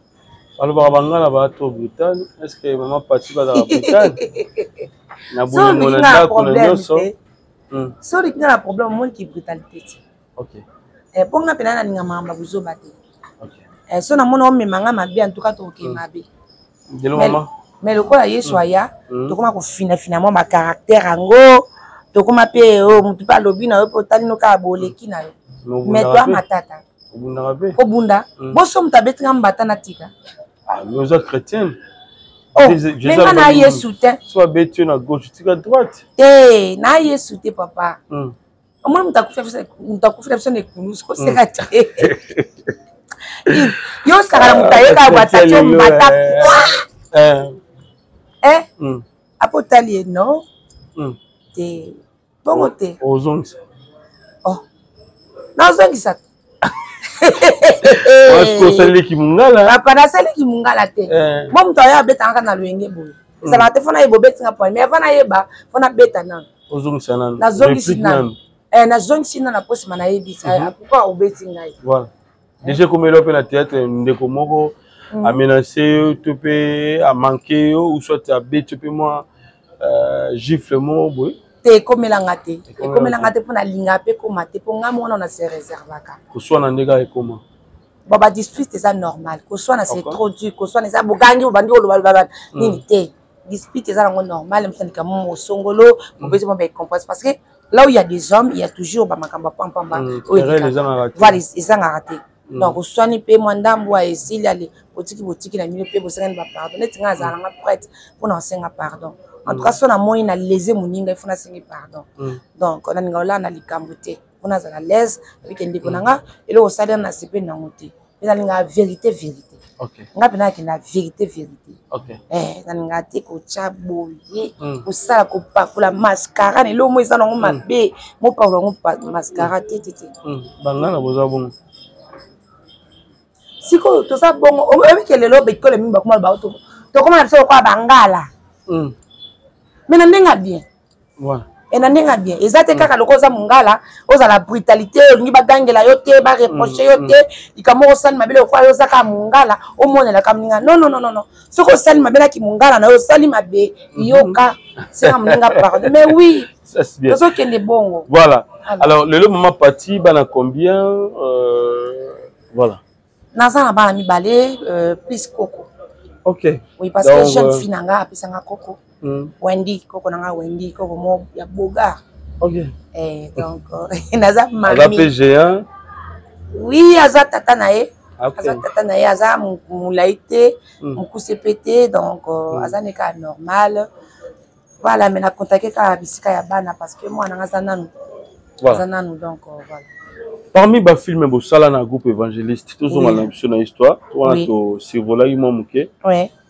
Balobaka bangala baa trop brutal. Est ce que mama Pati bazalaka brutal na bolingo, na ndako, na nyonso? So olingi nga na problème, omoniki brutalité te. Mpo nga mpena nalinga makambo ya buzoba te. So namoni omema nga mabe, en tout cas tokokee mabe. Mais lokola Yesu aya, tokoma kofinafina mwa bacaractère yango, tokoma mpe motu mpe alobi na yo mpe otali no kaka boleki na yo, mais toa matata. Obundaka mpe? Kobunda? Boso moto abetinga mbata, natika. Oza chrétienne. Mais nga na Yesu te. So abeti yo na gauche, tika droite. Te, na Yesu te, papa. Omoni moto akufila biso na ekulusu, koseka te. Yo osaka na moto ayeka batati yo mbata kwa apo otali ye, non te, bongo te. Ozongisa? Oh, nazongisa te. Osaleleki mongala. Papa, nasaleki mongala te. Mo moto ayo abetanga na loyenge boye, ezalaka te. Fo nayeba obetinga poigne, mais avant nayeba, fo nabeta nano. Ozongisa nano. Nazongisi nano, nazongisi nano, apo nsima nayebisa pourquoi obeti ngai. Voilà, déjà ekomeli mpe na théâtre, ndeko moko amenace yo to mpe amanke yo, ou soit abeti yo mpe mwa gifle moko boye? Te, ekomelanga te, ekomelanga te, mpo nalinga mpe koma te, mpo ngai mwana na se réservaka. Koswana nde kaka ekoma? Bon, badispute eza normal. Koswana, c'est trop dur. Koswana eza bogangi, bobandi koloba nini te. Dispute eza nango normal. Mosu likambo mosongolo, mobeti mo bacompresse, parce que là où il y a des hommes, il y a toujours bamakambo ya pampamba oyo ezangaka te. Donc oswani mpe mwa ndambo ya esili, ale botiki, botiki na mino mpe bosengani bapardon. Neti ngai azala nanga prête mpona kosenga pardon. En tout cas, so namoni na lese moninga, ifo nasengi pardon. Donc nalinga olala na likambo te, mpona azala l'aise abike ndeko na nga. Eloko osali na sepeli nango te, mpe nalingaka vérité, vérité. Nga mpe nakenda vérité, vérité. Nalingaka te kotya boye, kosala kopakola mascara na eloko mo eza nango mabe, mopakola yango mascara te, te, te. Bangala boza bongo? Sikoyo toza bongo. Oyebike lelo bekole mingi bakoma loba tokoma na biso lokola bangala, mais na ndenge ya bien. E na ndenge ya bien eza te kaka lokola oza mongala, ozala brutalité, olingi bagangela yo te, bareproche yo te likambo moko osali mabe. Lokola yo oza kaka mongala, omonelaka moninga. Non, non, non, non. Soki osali mabe naki mongala na yo, osali mabe, yoka, senga moninga pardon. Mais oui, tozokende bongo. Voilà. Alors lelo mama Pati, bana combien? Voilà. Naza na bana mibale, plus koko. Oui, parce que jeune fille na nga apesanga koko. Wendy, koko na nga Wendy, koko mo ya boga. Donc naza mami. Aza mpe géant. Oui, aza tata na ye. Aza tata na ye, aza molai te, mokuse mpe te, donc aza ne kaka normal. Voilà, mais na contacte kaka bisika ya bana parce que mwana nga aza nanu. Aza nanu, donc voilà. Parmi bafilme bosala na groupe évangéliste, tozonga na biso na histoire wana, tosurvolaki mwa moke,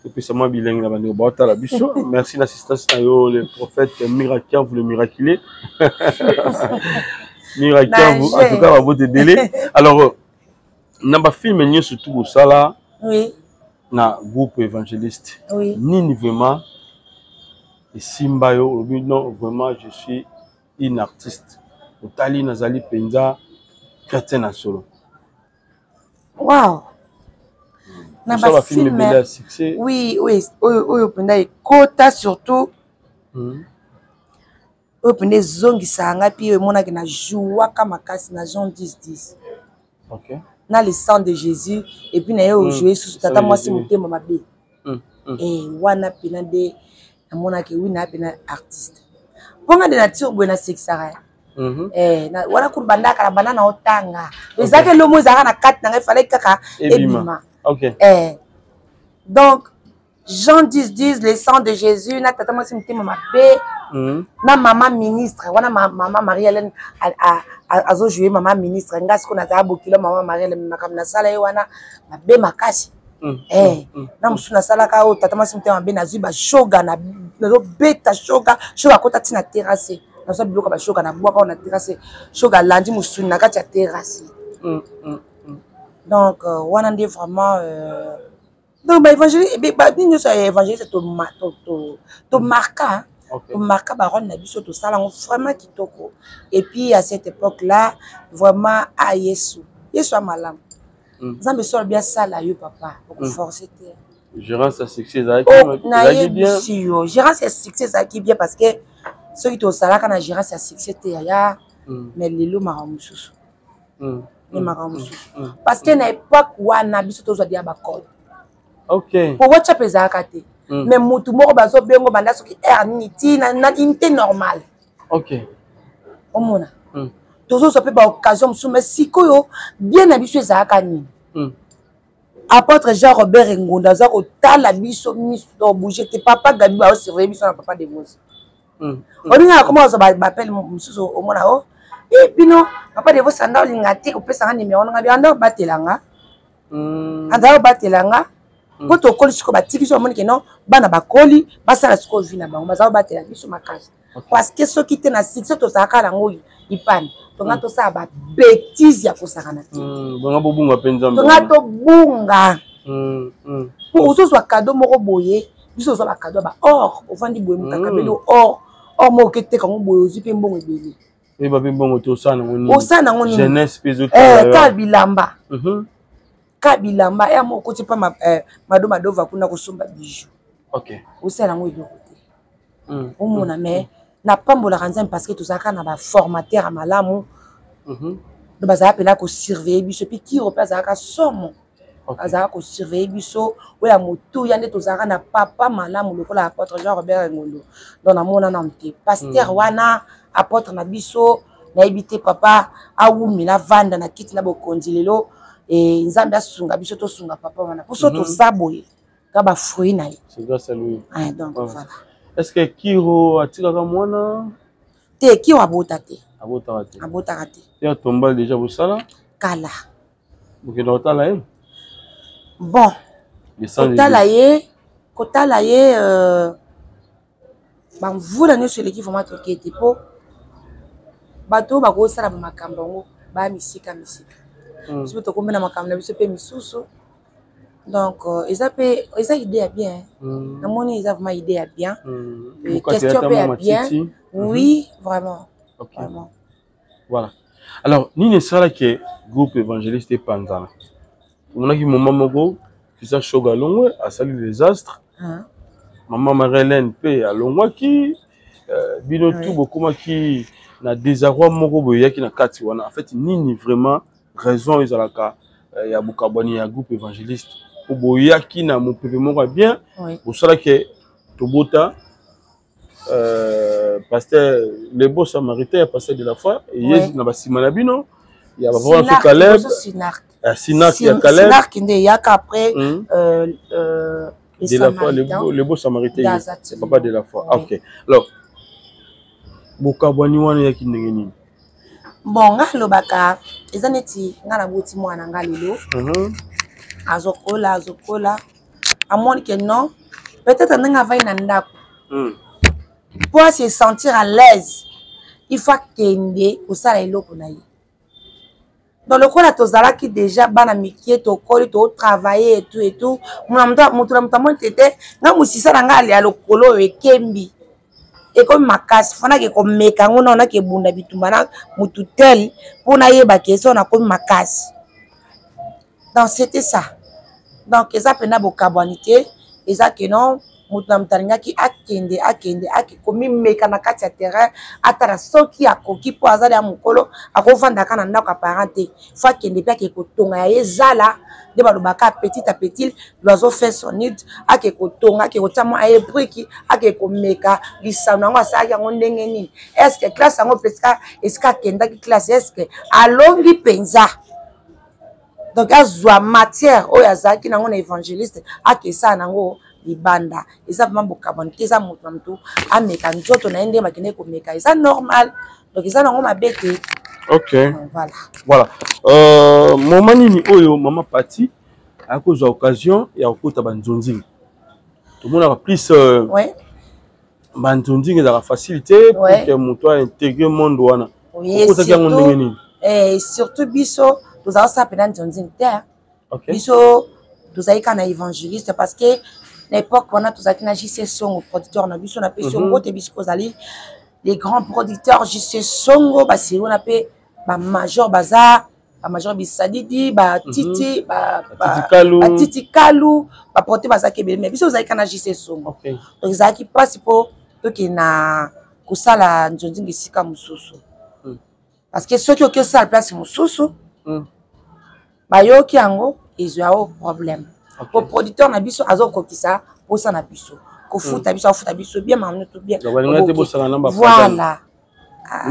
topesa mwa bilengi na bandeko baotala biso. Merci na assistance na yo, le prophète Mirakiavu, le miraculé Mirakiavu. En tout cas, babote ebele. Alors, na bafilme nyonso tu bosala na groupe évangéliste, nini vraiment esimba yo, olobi: "Non, vraiment, je suis une artiste, otali nazali mpenza chrétien na solo"? Wow, na bafilme ebele ya succès. Oui, oyo mpenza ekota surtout, oyo mpenza ezongisaka ngai mpe oyo emonaki na jouaka makasi na Jean 10 10 na Le sang de Jésus, et puis na ye ojoue susu tata mwasi motema mabe. Wana mpena nde namonaki wi na mpena artiste, mponga de nature boye nasekisaka. Wana kutu bandaka na banda na otanga, ezalaki elomo ezalaka na kati na ngai, falaki kaka ebima. Donc Jean 10 10, Le sang de Jésus, na tata mwasi motema mabe, na mama ministre wana, mama Marie Hélène azojoue mama ministre. Nga sikoyo nazala bokilo mama Marie Hélène, makambo nasala ye wana mabe makasi. Na mosusu nasalaka oyo tata mwasi motema mabe, nazwi bashoga, nazobeta shoga, shoga akota ntina terrasse, nazwa biloko ya bashoga, nabwaka oyo na terrasse, shoga alandi mosuni na kati ya terrasse. Donc wana nde vraiment donc baévangéliste, nini nyonso ya évangéliste, tomarka, tomarka barole na biso, tosala yango vraiment kitoko. Et puis à cette époque là vraiment, a Yesu, Yesu ya malamu, Nzambe so alobi asala yo, papa, okoforce te. Gérance ya succès ezalaki Nayebisi yo, gérance ya succès ezalaki bien, parce que soki tosalaka na gérance ya succès te, yaya, mais lelo makambo mosusu, mais makambo mosusu, parce que na époque wana biso tozwa dia bacode. Po WhatsApp ezalaka te, mais motu moko bazobengo banda soki heure nini ti na unité normale. Omona, tozozwa mpe baoccasion mosusu, mais sikoyo bien na biso ezalaka nini? Apôtre Jean Robert Ngonda aza kotala biso miso, bouge te. Papa Gabi baosurveille biso na papa Devos. Olingaka koma ozwa bapele mosusu, omona o e bino papa Devos anda olinga te kopesanga nimero nanga bi anda obatelanga, anda obatelanga mpo tokoli sikoyo, batiki biso, bamoni ke non, bana bakoli, basala sikoyo vie na bango, baza kobatela biso makasi, parce que soki te, na succès tozalaka nango ipani, tonga tosala babêtises ya kosakana te. Bonga bobunga mpe Nzambe. Tonga tobunga, po ozozwa cadeau moko boye, biso ozwa bacadeau ya ba or, ovandi boye, moto akabeli or, or moko oketeka yango boye, ozwi mpe mbongo ebele. Oyeba mpe mbongo te, osala nango nini? Osala nango nini? Jeunesse mpe ezotala. Ka bilamba, ka bilamba ya moko okoti mpa Mado Madova kuna kosomba bijou, osala yango eloko te. Omona, mais napambolaka Nzambe parce que tozalaka na baformateur ya malamu, donc bazalaka mpena kosurveille biso. Epuis Kiro mpe azalaka somo, azalaka kosurveille biso. Oyo ya motuya nde tozalaka na papa malamu lokola apôtre Jean Robert Ngondo. Donc namona nanu te pasteur wana, apôtre na biso, nayebi te papa awumela avanda na kiti na bokonzi lelo. Nzambe asunga biso, tosunga papa wana, mpo so toza boye ka bafruit na ye. C'est grâce à lui. Ah, donc voilà. Est ce que Kiro atikaka mwana? Te, Kiro abota te. Abotaka te? Abotaka te. Ye atomba déjà, bosala? Kala. Bokenda kotala ye? Bon, kotala ye, kotala ye, bamvula nyonso eleki, vraiment toke te, mpo bato oyo bakosala bamakambo yango baya misika misika. Biso mpe tokomi na makambo na biso mpe misusu. Donc eza mpe, eza idée ya bien. Namoni eza vraiment idée ya bien, question mpe ya bien, oui, vraiment. Vraiment. Voilà. Alors, nini esalaki groupe évangéliste epanzana? Tomonaki moma moko Christian Shoga alongwe, asali désastre. Mama Marie-Hélène mpe alongwaki. Bino tu bokomaki na désarroi moko boye eyaki na kati wana. En fait, nini vraiment raison ezalaka ya bokabwani ya groupe évangéliste? Po boyaki na mopepe moko ya bien, bosalaki tobota pasteur le beau samaritain, pasteur de la foi, eye na basima na bino. Ya bapapa na Caleb. Sinark ya Caleb. Sinark nde eyaka après. De la foi, le beau samaritain, c'est papa de la foi. Oui. Ok. Alors, bokabwani wana eyaki ndenge nini? Bon, nga alobaka eza neti nga naboti mwana nga lelo, azokola, azokola, amoni ke non, peut-être ndenge avai na ndako, po ase sentir à l'aise, il faut akende kosala eloko na ye. Donc lokola tozalaki déjà bana mike, tokoli, totravaille et tout et tout, moto na moto amoni te te nga mosisa na nga ya lokolo oyo ekembi, ekomi makasi, fanaki komeka yango nao, naki ebunda bitumba na motu tel mpo nayeba ke so nakomi makasi. Donc c'était ça. Donc eza mpena bokabwani te, eza ke non, moto na moto alingaki akende, akende, ake komimeka na kati ya terrain, atala soki akoki, mpo azali ya mokolo, akovandaka na ndako ya parent te, fo akende mpe ake kotonga ya ye zala nde balobaka petit à petit l'oiseau fait son nid. Ake kotonga, ake kotia mwa aye briki, ake komeka lisano yango asalaki yango ndenge nini, est ce que classe yango mpe esika akendaki classe, est ce que alongi mpenza. Donc azwa matière oyo azalaki nango na évangéliste, akesala nango libanda. Eza vraiment bokabwani te, eza moto na moto ameka nzoto na ye ndenge bakendeki komeka, eza normal. Donc eza nango mabe te. Ok. Voilà. Voilà. Moma nini oyo mama Pati akozwa occasion ya kokota banzonzinga? Tomonaka plus banzonzinga ezalaka facile te pour que moto aintégrer monde wana. Okotaki yango ndenge nini? Surtout biso tozala kosala mpena nzonzinga te. Biso tozali kaka na évangéliste, parce que na époque wana tozalaki na JC Songo, producteur na biso. Napesi yo mbote biso kozali les grands producteurs JC Songo, basiri wana mpe bamajor, baza bamajor bisadidi, batiti, batiti kalu, baporte bazalaki ebele, mais biso tozalaki kaka na JC Songo. Donc ezalaki mpasi mpo tokende na kosala nzonzinga esika mosusu, parce que soki oki osala place mosusu, bayoki yango, ezwa yo problème, po producteur na biso azokokisa mposa na biso, kofuta biso, afuta biso bien, makambo to bien. Voilà.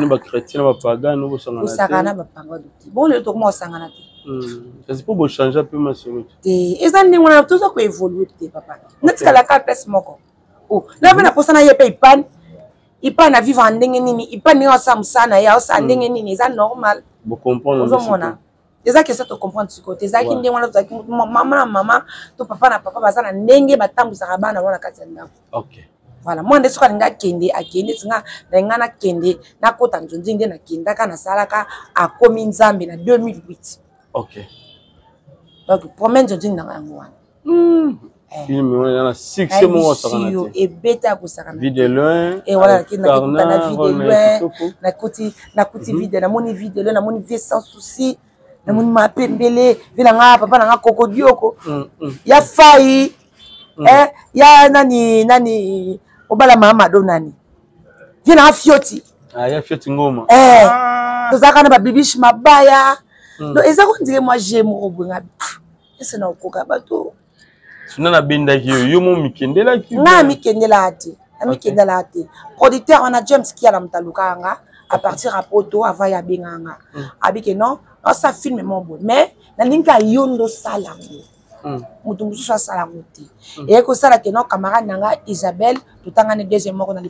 Bachrétien na bapagano. Bosangana na bapagano te. Bon, lelo tokoma kosangana te. Kasi mpo bochange mpe masolo. Te, eza ndenge wana toza koévolue te, papa. Natikalaka place moko na mpe na posa na ye mpe ipane ipane avivre ndenge nini, ipane ndenge asala mosala na ye, aosala ndenge nini, eza normal. Ozomona, eza question tocomprendre sikoyo te. Ezalaki ndenge wana, tozalaki mama na mama to papa na papa, baza na ndenge batambwisaka bana wana kati ya ndako. Voilà, mwana nde soki alingi akende, akende. Ti nga nalinga nakende, nakota nzonzi nde nakendaka, nasalaka Akomi Nzambe na 2008. Donc premier nzonzi nanga yango wana. Film wana na succès moko asakana te. Ebeta ya kosakana. Vie de loin. Wana nakenda na Vie de loin, nakuti, nakuti Vie de, namoni Vie de loin, namoni Vie sans souci, namoni mapembele vie na nga, papa na nga Kokodioko, ya fai, ya nani nani, obala Mamado nani, vie na nga Fioti. Ya Fioti Ngoma. Tozalaka na babibishi mabaya. Donc eza kondire mwa je moko boye, nga ese na okoka bato. Suna nabendaki yo, yo mo mikendelaki? Nga amikendelaka te, amikendelaka te. Producteur wana James Kiala, moto alukaka nga à partir ya Poto, avant ye abengaka nga, abike non, naosala film mo boye, mais nalingi ka yo nde osala yango, moto mosusu asala yango te. Eyaki kosala ke non, camarade na nga Isabelle, totangani deuxième moko na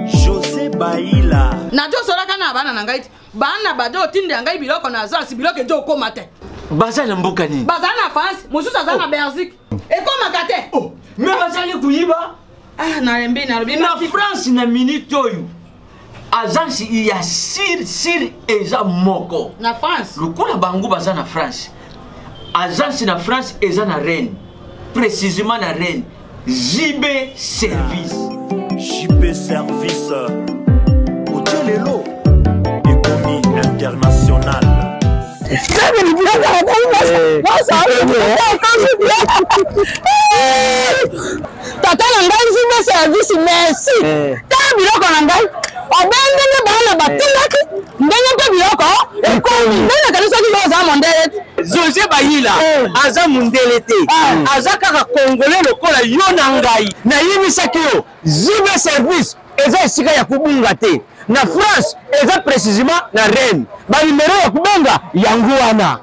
José Baila. Nazosolaka na bana na ngai ti bana bato otindela ngai biloko na agence, biloko ezo okóma te. Baza na mboka nini? Baza na France, mosusu aza na Belgique, ekómaka te. Oh, me bazali koyiba. Ah, nalembi, nalobi. Na France, na minute oyo, agence ya sir sir eza moko. Na France. Lokola bango baza na France, agence na France eza na Rennes, précisément na Rennes, JB Service. JP Service, otie lelo ekomi international. Tata na ngai JB Service, merci. Tala biloko na ngai obe ndenge bana batindaki, ndenge mpe biloko ekomi, ndenge nakanisaki yo oza mondele. José Bayila aza mondele te, aza kaka congolais lokola yo na ngai. Nayebisaki yo, JB Service eza esika ya kobunga te. Na France eza précisément na Rennes. Ba numéro ya kobenga yango wana.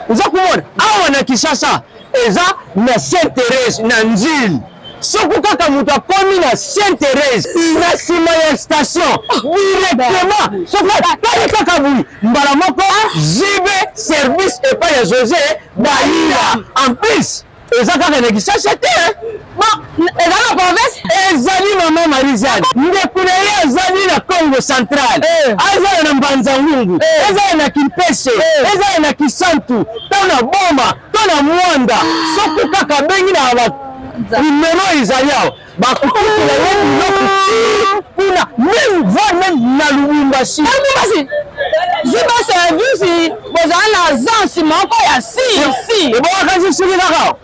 Oza komona awa na Kinshasa eza na Sainte Thérèse na Nzile. Soki kaka moto akomi na Sainte Thérèse na nsima ya station directement, soki atali kaka boye mbala moko JB service epai ya José Bayila. En plus eza kaka na Kinshasa te, eza na province. Ezali mama Marie-Jeanne, ndeko na ye azali na Congo central, azala na Mbanza Ngungu, ezala na Kimpese, ezala na Kisantu, to na Boma, to na Mwanda, soki kaka abengi na ba numero ezali awa, bakokutela ye biloko ti kuna, meme voire meme na Lubumbashi. Lubumbashi ziba service bozala na agence moko ya si si ebongaka soki kaka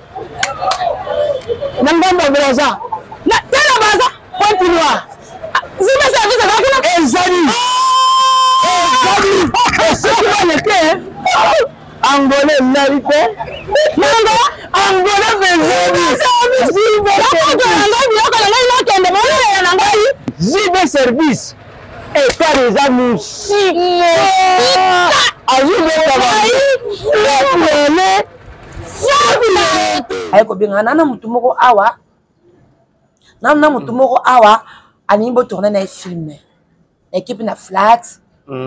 na ngambo ya Brazza, na te na Brazza, Pointe Noire. Ziba service eza kuna. Ezali soki baleke Angola ezali te, nanga Angola mpe ezali. Nakoto na ngai biloko na ngai nakende bolelela na ngai. Zibe service ekar eza mosika, azobeta bango. Aye kobenga nana motu moko awa, nana motu moko awa alingi botourne na ye film na ekipe na flat.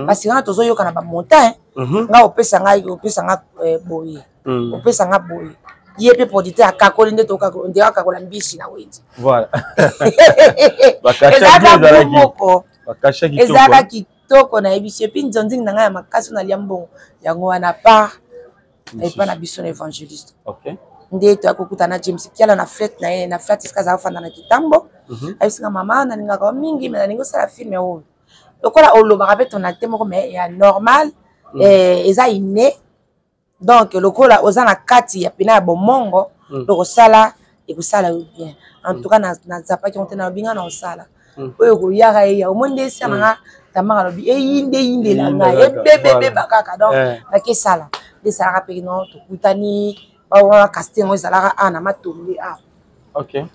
Parce que nga tozoyoka na bamontagne, nga opesa ngai, opesa nga boye, opesa nga boye. Ye mpe producteur akakoli nde nde akakola mbisi na wenze. Ezalaka groupe moko, ezalaka kitoko, nayebisi. Et puis nzonzingi na ngai ya makasi nalia mbongo yango wana part epa na biso na évangéliste. Nde toya kokuta na James Kiala na fete na ye na flat, esika azala kofanda na Kitambo. Ayebisinga: "Mama, nalingaka yo mingi, me nalingi osala film oyo lokola olobaka mpe tonalité moko mais ya normal, eza inné. Donc lokola oza na kati ya pena ya bomongo, lokosala ekosala yo bien." En tout cas nazapaki yango te, nalobi nga na osala oyo ekoyaka eya. Omoni nde esa nanga Tamara alobi eyinde eyindela ngai, ebebebeba kaka. Donc nakesala nde esalaka mpe no tokutani bawana casting yango ezalaka awa na Matonge awa.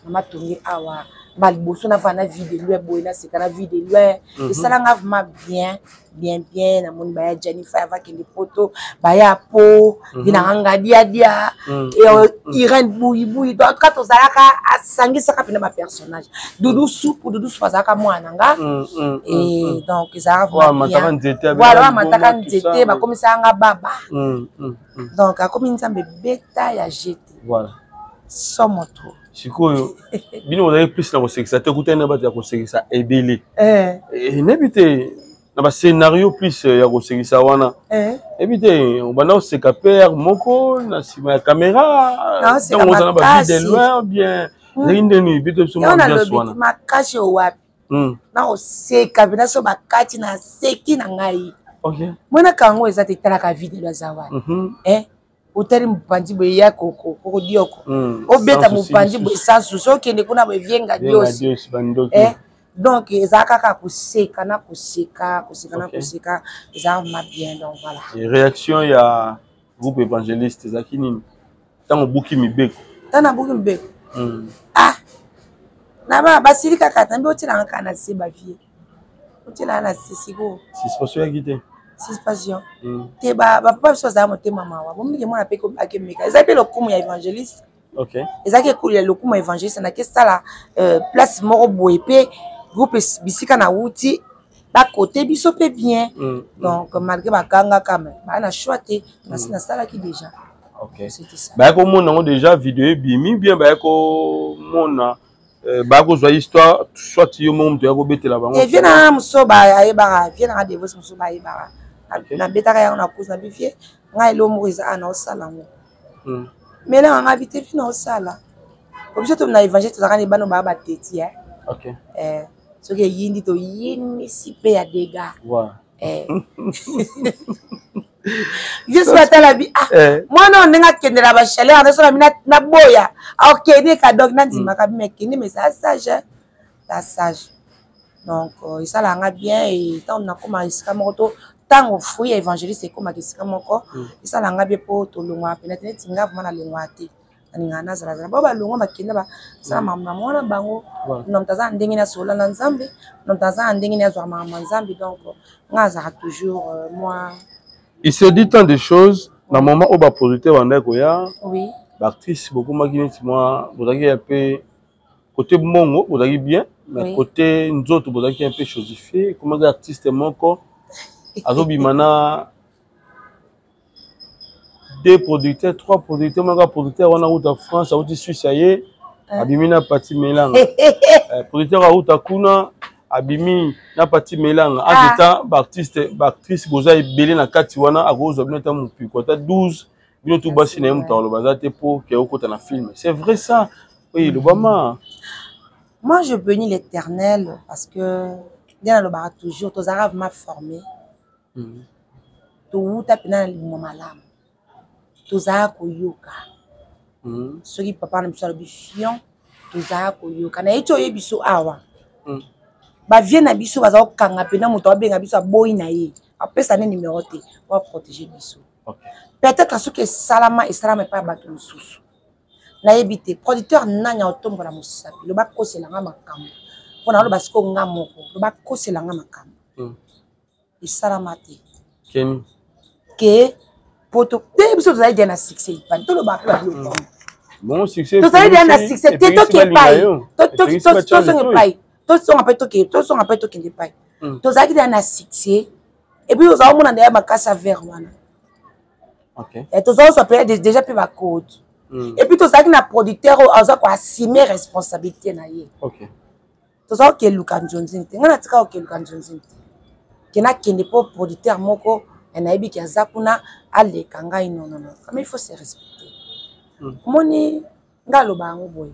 Na Matonge awa baliboso navanda na Vie de Loin boye, naseka na Vie de Loin. Esalanga vraiment bien, bien, bien. Namoni baya Janifa avakende poto, baya po dinanga ngadiadia, Irene buyibuyi. Donc ka tozalaka, asangisaka mpena bapersonnage. Dudu Supu, Dudu Supu azalaka mwana nga. Et donc ezalaka vraiment bien. Voilà, amataka nzete, bakomisaka nga baba. Donc akomi Nzambe beta ya jete. Somo trop. Sikoyo bino bozali plus na kosekisa te, okutani na bato ya kosekisa ebele. Nayebi te na bascénario plus ya kosekisa wana, yebi te obanda koseka pere moko na nsima ya caméra ntango oza na ba Vie de Loin bien, ezalaki ndeni bito biso mwa ambiance wana? Makasi owapi na koseka mpena so bakati na seki na ngai monaka yango eza te. Etalaka Vie de Loin aza wana, otali mopanzi boye ya kokodioko, obeta mopanzi boye sans souci, okende kuna boye vienga diosi. Donc eza kaka koseka na koseka, koseka na koseka, eza vraiment bien. Donc voilà. Réaction ya groupe évangéliste ezalaki nini ntango obuki mibeko? Ntango nabuki mibeko, ah, na ba basili kaka nambi otielanga kaka na se bavie, otielanga na se sikoyo. Suspension yaki te? Suspension te. Bapapa biso bazala motema mawa, bomingi mwana mpe akemeka. Eza mpe lokumu ya évangéliste. Ezalaki ekolo ya lokumu ya évangéliste. Nake sala place moko boye mpe groupe bisika na wuti bakote biso mpe bien. Donc malgré bagangaka, me baa na choix te, nasi nasalaki déjà. Baya komona yango déjà video ebimi bien, baya komona, baya kozwa histoire, soit yo moko moto ya kobetela bango? Vie nanga mosusu ayebaka, vie nanga devos mosusu bayebaka. Nabetaka yango na kusa na bivie ngai elo moko eza na osala yango melanga ngai bi te vi na osala. Biso to na évangile tozalaka na ebano baya bateti. Soki eyindi, toyinisi mpe ya dega. Vieux soki atala bi: "Ah, mwana oyo ndenge akendela bachaleur wana, so na bi naboya akende ka." Donc nandimaka bi me kende, mais eza sage, eza sage. Donc esalaka nga bien. E ntango nakóma esika moko to ntango fruit ya évangéliste ekómaka esika moko, esalaka nga bien mpo tolongwaka pena te neti nga vraiment nalongwaka te. Nalingaka nazalazala. Bao balongwa bakenda basala makambo na mwana bango. Na moto aza na ndenge nini asola na Nzambe, na moto aza na ndenge nini azwaka makambo ya Nzambe. Donc nga azalaka toujours moi. Il se dit tant de choses na moment oyo baproducteur bandaki koya. Oui. Baactrice bokomaki neti mwa bozalaki ya mpe côté mbongo bozalaki bien, mais oui, côté nzoto bozalaki un peu chosifié. Ekomaki artiste moko azobima na deux producteurs, trois producteurs, moko producteur wana auta France, auti Suisse, aye abimi na Pati Melanga. Producteur auta kuna abimi na Pati Melanga. Entre temps baartiste, baactrice boza ebele na kati wana, akozwa bino ata mopiko ata 12 bino tu basi na ye, moto akoloba aza te mpo ke okota na film. C'est vrai ça? Oui, lobama. Moi, je bénis l'Éternel parce que nde nalobaka toujours, tozalaka vraiment formé. Towuta mpena na libumu malamu, tozalaka koyoka. Soki papa na biso alobi fion, tozalaka koyoka. Naye ti oyebi biso awa, bavie na biso baza kokanga mpena moto abenga biso, aboyi na ye, apesa nde numero te po aprotéger biso. Peut-être soki esalama, esalama epai ya bato mosusu, nayebi te. Producteur nani aotombola mosapi, loba koselanga makambo mpo na aloba sikoyo nga moko, loba koselanga makambo. Esalama te. Keni ke poto te, biso tozali dia na succès ipani, tolobaka mpe babiloko. Bon succès. Tozali dia na succès te, toke epai, tosonga epai, tosonga mpe tokende, tosonga mpe tokende epai. Tozalaki dia na succès et puis ozala omona ndeya makasi ya vert wana. Tozala ozwa mpe déjà mpe bacode. Et puis tozalaki na producteur oyo aza koassume responsabilité na ye. Tozala kokeluka nzonzini te, ngai natika kokeluka nzonzini te ke nakende mpo producteur moko nayebi ke aza kuna aleka ngai. Non, non, non, mais il faut se respecter. Omoni, ngai aloba yango boye: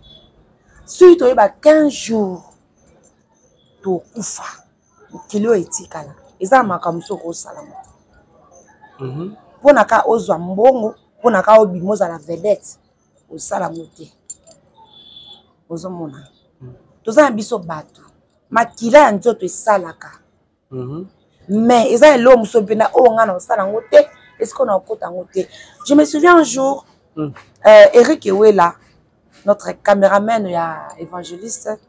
soki toyeba 15 jours tokufa, mokili oyo etikala eza na makambo mosusu okosalama mpona ka ozwa mbongo, mpona ka obima ozala vedette, osala yango te. Ozomona, toza na biso bato, makila ya nzoto esalaka, mais eza eloko mosusu mpena oyo ngai na osala yango te, esika na okota yango te. Je me souviens un jour, Eric Ewela, notre caméraman ya évangéliste,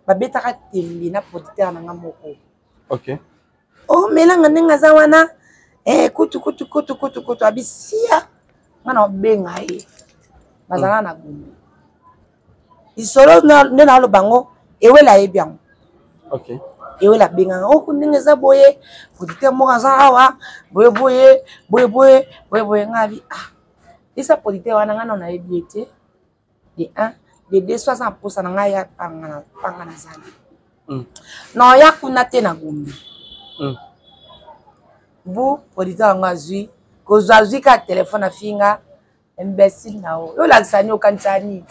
babetaka tembe na producteur na nga moko. Omelanga ndenge aza wana, kutu kutu kutu kutu kutu, abisia nga na obenga ye, bazala na Gombe. Lisolo nde naloba yango, Ewela ayebi yango. Ewela abenganga oku ndenge eza boye, producteur moko aza awa boye boye boye boye boye boye. Nga abi: ah, esa producteur wana, nga nano nayebi ye te. De un, de deux, so aza na mposa na ngai ya panga na zali na oya kuna te na Gombe. Bu producteur yango azwi kozwa, azwi kaka telefone, afinga: imbécile na yo, yo olakisa nini, okanisa nini?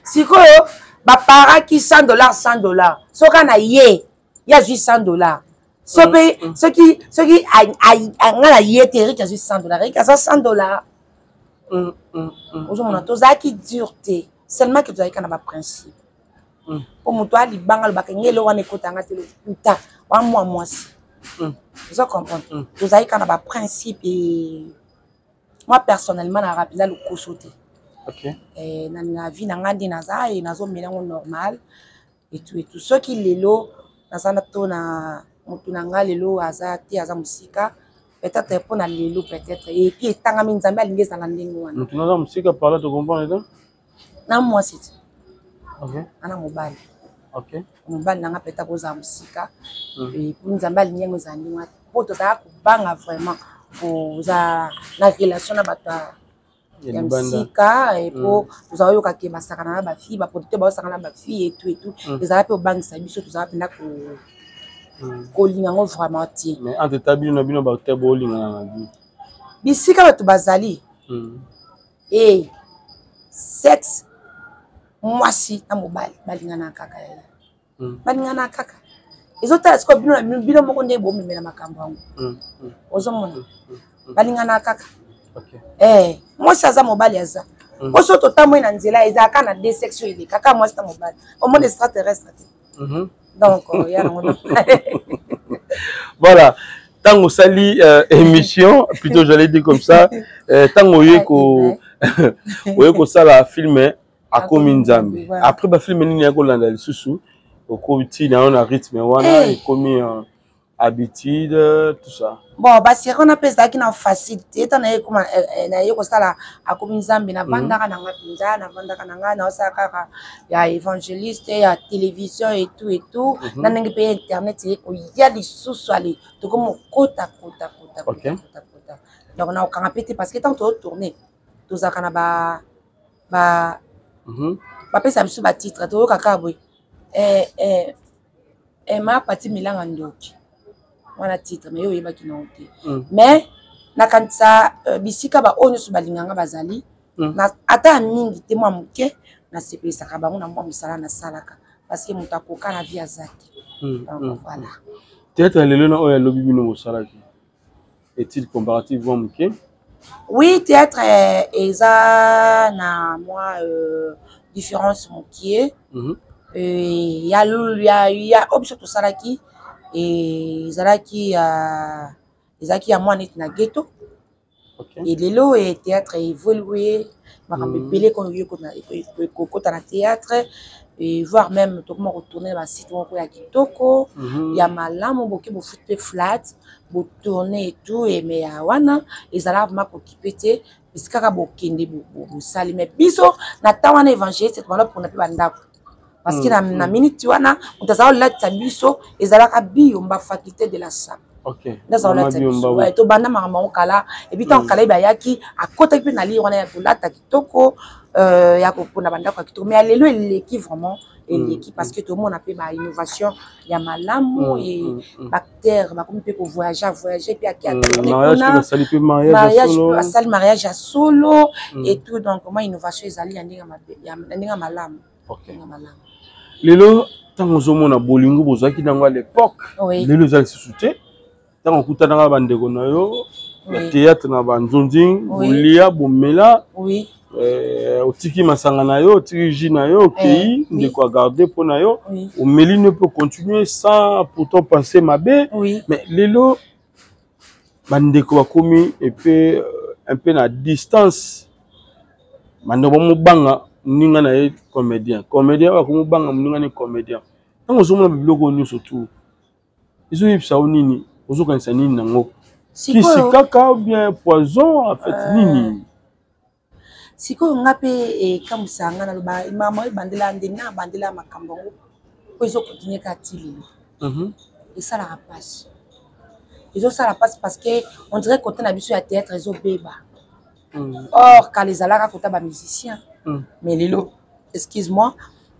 Sikoyo baparaki 100 dollar, 100 dollar, soki na ye, ye azwi 100 dollar, so mpe soki nga na ye te, Erik azwi 100 dollar, Erik aza 100 dollar. Ozomona, tozalaki dur te, seulement ke tozalaki na baprincipe. Mpo moto alibanga alobaka nge eloko wana ekotanga te, lokuta wa mwa mwasi. Oza comprendre, tozalaki kaka na baprincipe. Et moi personnellement, na rapida lokoso te. Na vie na nga nde naza e nazomela yango normal et tout et tout. Soki lelo naza na to na motu na nga, lelo aza te, aza mosika, peut-être mpo na lelo, peut-être, et puis etangami, Nzambe alingi ezala ndenge wana. Motu naza mosika, par là tocomprendre te. Na mwasi te, ana mobali. Mobali na nga peut-être kozala mosika, et puis Nzambe alingi yango ezala ndenge wana, mpo tozalaka kobanga vraiment kozala na relation na bato ya mosika, po tozala oyoka ke basakana na bafille, baproducteur baosakana na bafille et tout et tout. Ezala mpe obangisa biso, tozala mpenza kolinga yango vraiment te. Mais entre ta bino na bino baacteur boolingana na bino? Bisika bato bazali e sexe, mwasi na mobali balingana kaka, ya balingana kaka. Ezotala sikoyo bino na bino moko nde bomemela makambo yango. Ozomona, balingana kaka. Mwasi aza, mobali aza. Po so totamboli na nzela, ezalaka na deux section, eleka kaka mwasi na mobali, omona extraterrestre te. Donc ya nango. Voilà, ntango osali émission, plutôt j'allais dire comme ça, ntango oye ko Oye kosala film Akomi Nzambe. Après ba film nini ya kolanda lisusu okoti na yo na rythme wana ekomi habitude tout ça. Bon, ba série wana mpe ezalaki na facile te. Ntango naye koma naye kosala Akomi Nzambe, navandaka na nga mpenza, navandaka na nga, naosala kaka ya évangéliste ya télévision et tout et tout. Na ndenge mpe internet eye koya lisusu, ale tokomi okota kota kota kota kota kota. Donc nakokanga mpe te parce que ntango tozotourne tozalaka na ba ba bapesa biso batitre, toyoka kaka boye ma Pati Milanga ndoki wana titre, mais yo oyebaki nango te. Mais nakanisa bisika baoyo nyonso balinganga bazali, ata ya mingi te, mwa moke nasepelisaka bango na mwa mosala nasalaka, parce que moto akoka na vie aza te. Donc voilà. Théâtre lelo na oyo alobi bino bosalaki, étude comparative mwa moke? Oui, théâtre eza na mwa différence mokie. Ya oyo biso tosalaki ezalaki ya mwa neti na ghetto. Lelo théâtre évolue, makambo ebele kokota na théâtre, et voire même tokoma kotourne basite moko ya kitoko, ya malamu, boke bofuti mpe flat, botourne et tout. Mais ya wana ezalaka vraiment kokipe te, bisika kaka bokende bosali. Mais biso na ntango wana évangéliste tobanda mpona mpe bandako, parce que na minute wana moto azala kolatisa biso ezalaka Biyomba, faculté de la sape. Nde azala kolatisa biso. Tobanda makambo yango kala. Et puis ntango kala ye bayaki, akotaki mpe na lire wana ya kolata kitoko, ya kopona bandako ya kitoko. Mais ya lelo eleki, vraiment eleki, parce que tomona mpe bainnovation ya malamu e baacteur bakomi mpe kovoyage, avoyage mpe ake atourne kuna, mariage, asali mariage ya solo et tout. Donc mwa innovation ezali ya ndenge ya malamu. Lelo ntango ozomona bolingo bozalaki nango à l'époque, lelo eza lisusu te. Ntango okutanaka bandeko na yo ya théâtre na banzonzing, bolia, bomela, otiki masanga na yo, otiki jus na yo, okei, ndeko agarde mpo na yo, omeli ne mpe continuer sans pourtant penser mabe. Mais lelo bandeko bakomi epe un peu na distance. Bandeko bamobanga moninga na ye comédien, comédien oyo akomobanga moninga na ye comédien. Ntango ozomona biloko nyonso tu, ezoyebisa yo nini? Ozokanisa nini nango? Kisi kaka ou bien poison en fait, nini? Sikoyo nga mpe ekamwisa nga, naloba mama ebandela ndenge na bandela makambo yango po ezokontinue kaka ti lelo. Esalaka mpasi, ezosala mpasi, parce que on dirait côté na biso ya théâtre ezobeba. Or kala ezalaka kota bamusicien, mais lelo, excuse moi,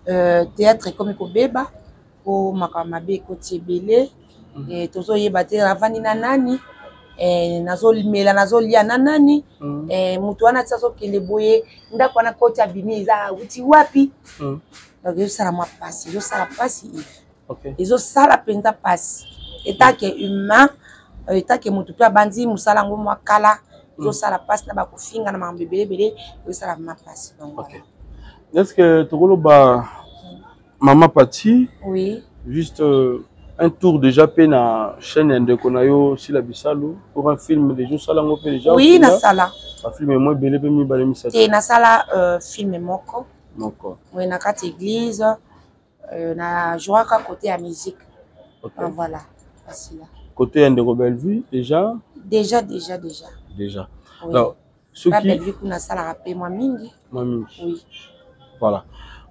théâtre ekomi kobeba po makambo mabe ekoti ebele. Tozoyeba te navandi na nani, nazomela, nazolia na nani, moto wana ti azokende boye, ndako wana koti abimi eza awuti wapi? Donc ezosala mwa mpasi, ezosala mpasi, ezosala mpenza mpasi etake humain, etake moto mpe abandi mosala yango mwa kala. Ezosala mpasi na bakofinga na makambo ebele ebele, ezosala mwa mpasi. Donc okay. Est ce que tokoloba Mama Pati? Oui. Juste un tour déjà mpe na chaîne ya ndeko na yo Sila Bisalu pour un film déjà osala yango mpe déjà? Oui, nasala. Bafilme mo ebele mpe, mibale, misato? Te, nasala film moko. Moko. Oui, na kati église, na jouaka côté ya musique. Donc, voilà, asila. Côté ya ndeko Bellevue déjà? Déjà, déjà, déjà. Déjà. Oui. Alors soki Bellevue kuna asalaka mpe mwa mingi. Mwa mingi. Oui. Voilà,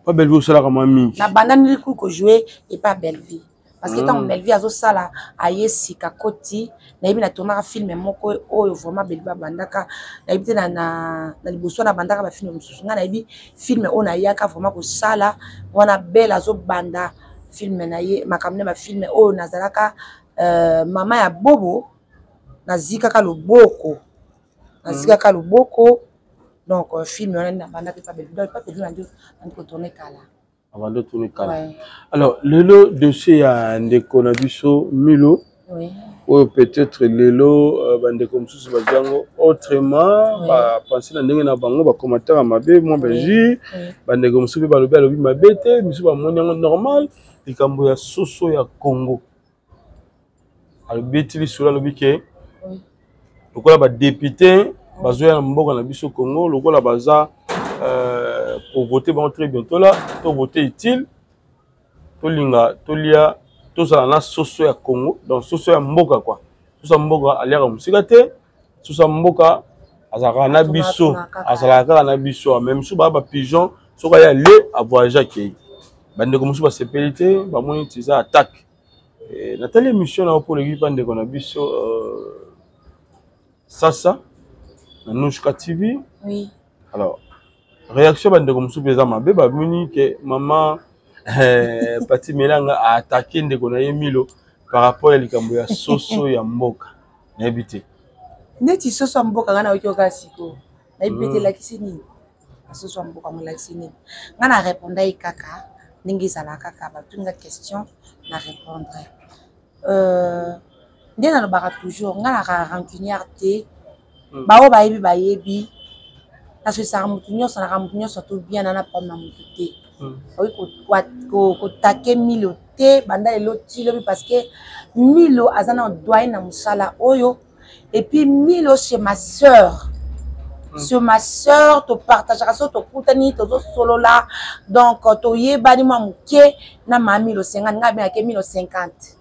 pa Bellevue osalaka mwa mingi. Na bandani liku kojouer epa Bellevue, parce que ntango Bellevue azosala, aye sika koti, nayebi na tournaka film moko oyo vraiment Bellevue abandaka, nayebi te na liboso wana abandaka bafilme mosusu. Ngai nayebi film oyo nayaka vraiment kosala wana, Belle azobanda film na ye, makambo na bafilme oyo nazalaka mama ya Bobo, nazikaka loboko, nazikaka loboko. Donc film wana nabandaki pa Bellevue. Donc pa Bellevue nandi kotourne kala. Abandi otourne kala. Alors lelo dossier ya ndeko na biso Milo oyo, peut-être lelo bandeko mosusu bazwi yango autrement, bapense na ndenge na bango, bacommentaire ya mabe, mwa bainjure. Bandeko mosusu mpe balobi alobi mabe te, misusu bamoni yango normal. Likambo ya soso ya Congo, alobeti lisolo, alobi ke lokola badepute Bazoya na mboka na biso Congo lokola baza euh, pour voter bango très bientôt là, to voter utile. Tolinga tolia tozala na soso ya Congo, donc soso ya mboka quoi. Soso ya mboka aliaka mosika te, soso ya mboka azalaka na biso, azalaka kaka na biso. Mais mosusu baya ba pigeon, soki aya le a voyage akei. Bandeko mosusu basepeli te, bamoni ti eza attaque. Eh, natali émission na yo mpo oleki mpa ndeko na biso euh, Sasa na Nouchka TV. Oui. Alors, réaction bandeko mosusu mpe eza mabe, bamoni ke mama eh, Pati Melanga a attaqué ndeko na ye Milo par rapport ya likambo ya soso ya mboka. Nayebi te. Neti soso ya mboka ngai nayoki oka sikoyo. Nayebi mpe te hmm. elakisi nini. Soso ya mboka molakisi nini. Ngai na répondre ye kaka ndenge ezalaka kaka batuni nga question na répondre. Euh, nde nalobaka toujours ngai naka rancunière te hmm. baoyo bayebi bayebi nasolisaka motu nyonso naka motu nyonso to bien na na problème na motu te hmm. okoki kotake milo te banda lelo ti lobi parce que milo aza na doyen na mosala oyo et puis milo c'est ma sœur mm. sur ma sœur topartageaka so tokutani tozosolola donc toyebani mwa moke na ma milo 50 ngai abengaki milo 50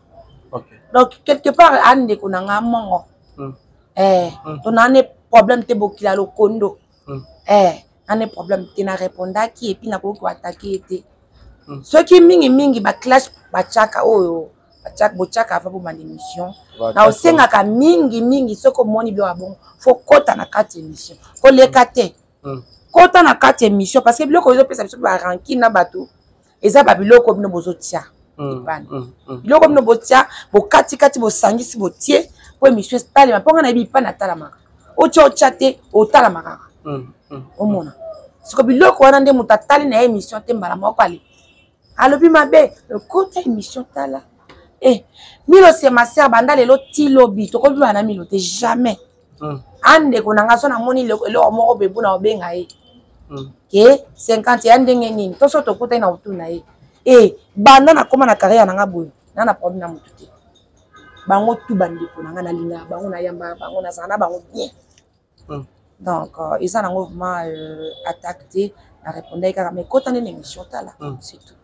okay. donc quelque part andeko na ngai mongo mm. eh, mm. tonaa ne problème te bokila lokondo mm. eh, na ne problème te na répondaki epuis nakoki koatake ye te mm. soki mingimingi baclash batiaka oyo botiaka ava bobanda émission na osengaka mingi mingi soki omoni biloko ya bongo fo kota na kati émission koleka te mm. kota na kati émission parce que biloko ezopesa biso barankine na bato eza babiloko bino bozotia mm, epana mm, biloko bino botia bokatikati bosangisi botie mpo émission etalema mpo ngai nayebi epana atalamaka otya otya te otalama kaka omona siko biloko wana nde moto atali na ye émission te mbala moko ale alobi mabe kota émission tala eh milo c'est ma sœur banda lelo ti lobi tokobima na milo te jamais mm. andeko na nga so namoni eloko moko bebu na obenga ye mm. ke 50 ya ndenge nini to so tokutani na kotuna ye e banda nakóma na carrière na nga boye na na problème na motu te bango tu bandeko na nga nalingaka bango nayambaka bango nazala na bango bien mm. donc euh, eza nango vraiment euh, attaque te na répondaki kaka mais kota nde na émission tala mm. c'est tout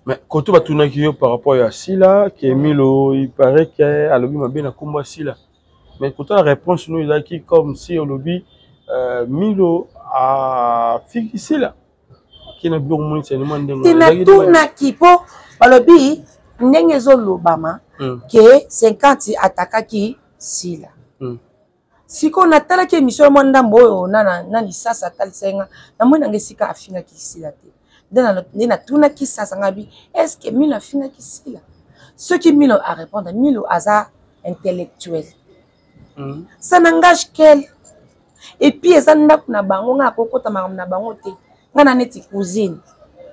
mais koto batunaki yo par rapport ya sila ke milo il paraît ke alobi mabe na nkombo ya sila mais kota réponse no ezalaki comme si olobi euh, milo afiki sila kina biloko monisa nima ndenge te natunaki mpo balobi ndenge ezolobama mm. ke 50 atakaki sila mm. Sikoyo natalaki emission ya mwa ndambo oyo na na lisasa atalisaki nga, namoni nanga esika afingaki Sila te. Nde natunaki Sasa nga bi est ce que Milo afingaki Sila? Soki Milo a répondre, Milo aza intellectuel. Mm. Ça n'engage qu'elle. Et puis eza ndako na bango nga akokota makambo na bango te. Nga na neti cousine.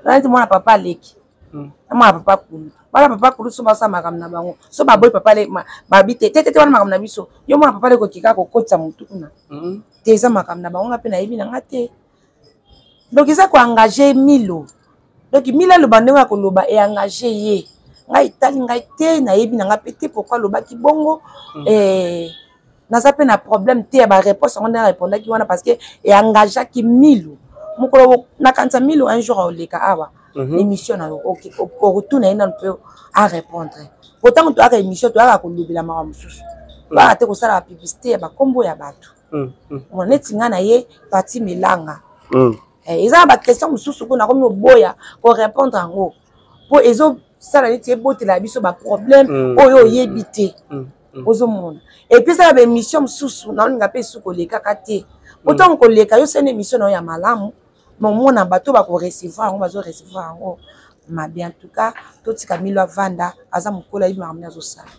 Na neti mwana papa aleki. Hmm. Na mwana papa kulu. Bana papa kulu so basala makambo na bango. So baboyi papa le babi te te te wana makambo na biso. Yo mwana papa leki okika kokotisa motu kuna. Hmm. Te eza makambo na bango nga pe nayebi na nga te. Donc eza ko engager Milo. Donc Milo aloba ndenge ya koloba e engager ye. Ngai etali ngai te nayebi na nga pe te pourquoi alobaki bongo. Hmm. Eh, naza mpe na problème te ya baréponse yango nde arépondaki wana parce que e engageaki milo mokolo nakanisa milo un jour aoleka awa mhm. émission na yo okotuna ye nanu mpe arépondre po ntango toyaka émission toyaka kolobela makambo mosusu toyaka te kosala bapublicité ya bakombo ya bato mhm. mhm. neti ngai na ye pati melanga eh, eza na baquestion mosusu mpo nakomi oboya korépondre yango mpo ezosala neti ebotela biso baproblème oyo oyebi te mm. ozomona epuis eza na baémission mosusu naolinga mpe esu kolekaka te po mm. ntango koleka yo sani émission na yo ya malamu momona bato bakorecevoir yango bazorecevoir yango mabe en tout cas totika milo avanda aza mokolo ayebi makambo nde azosala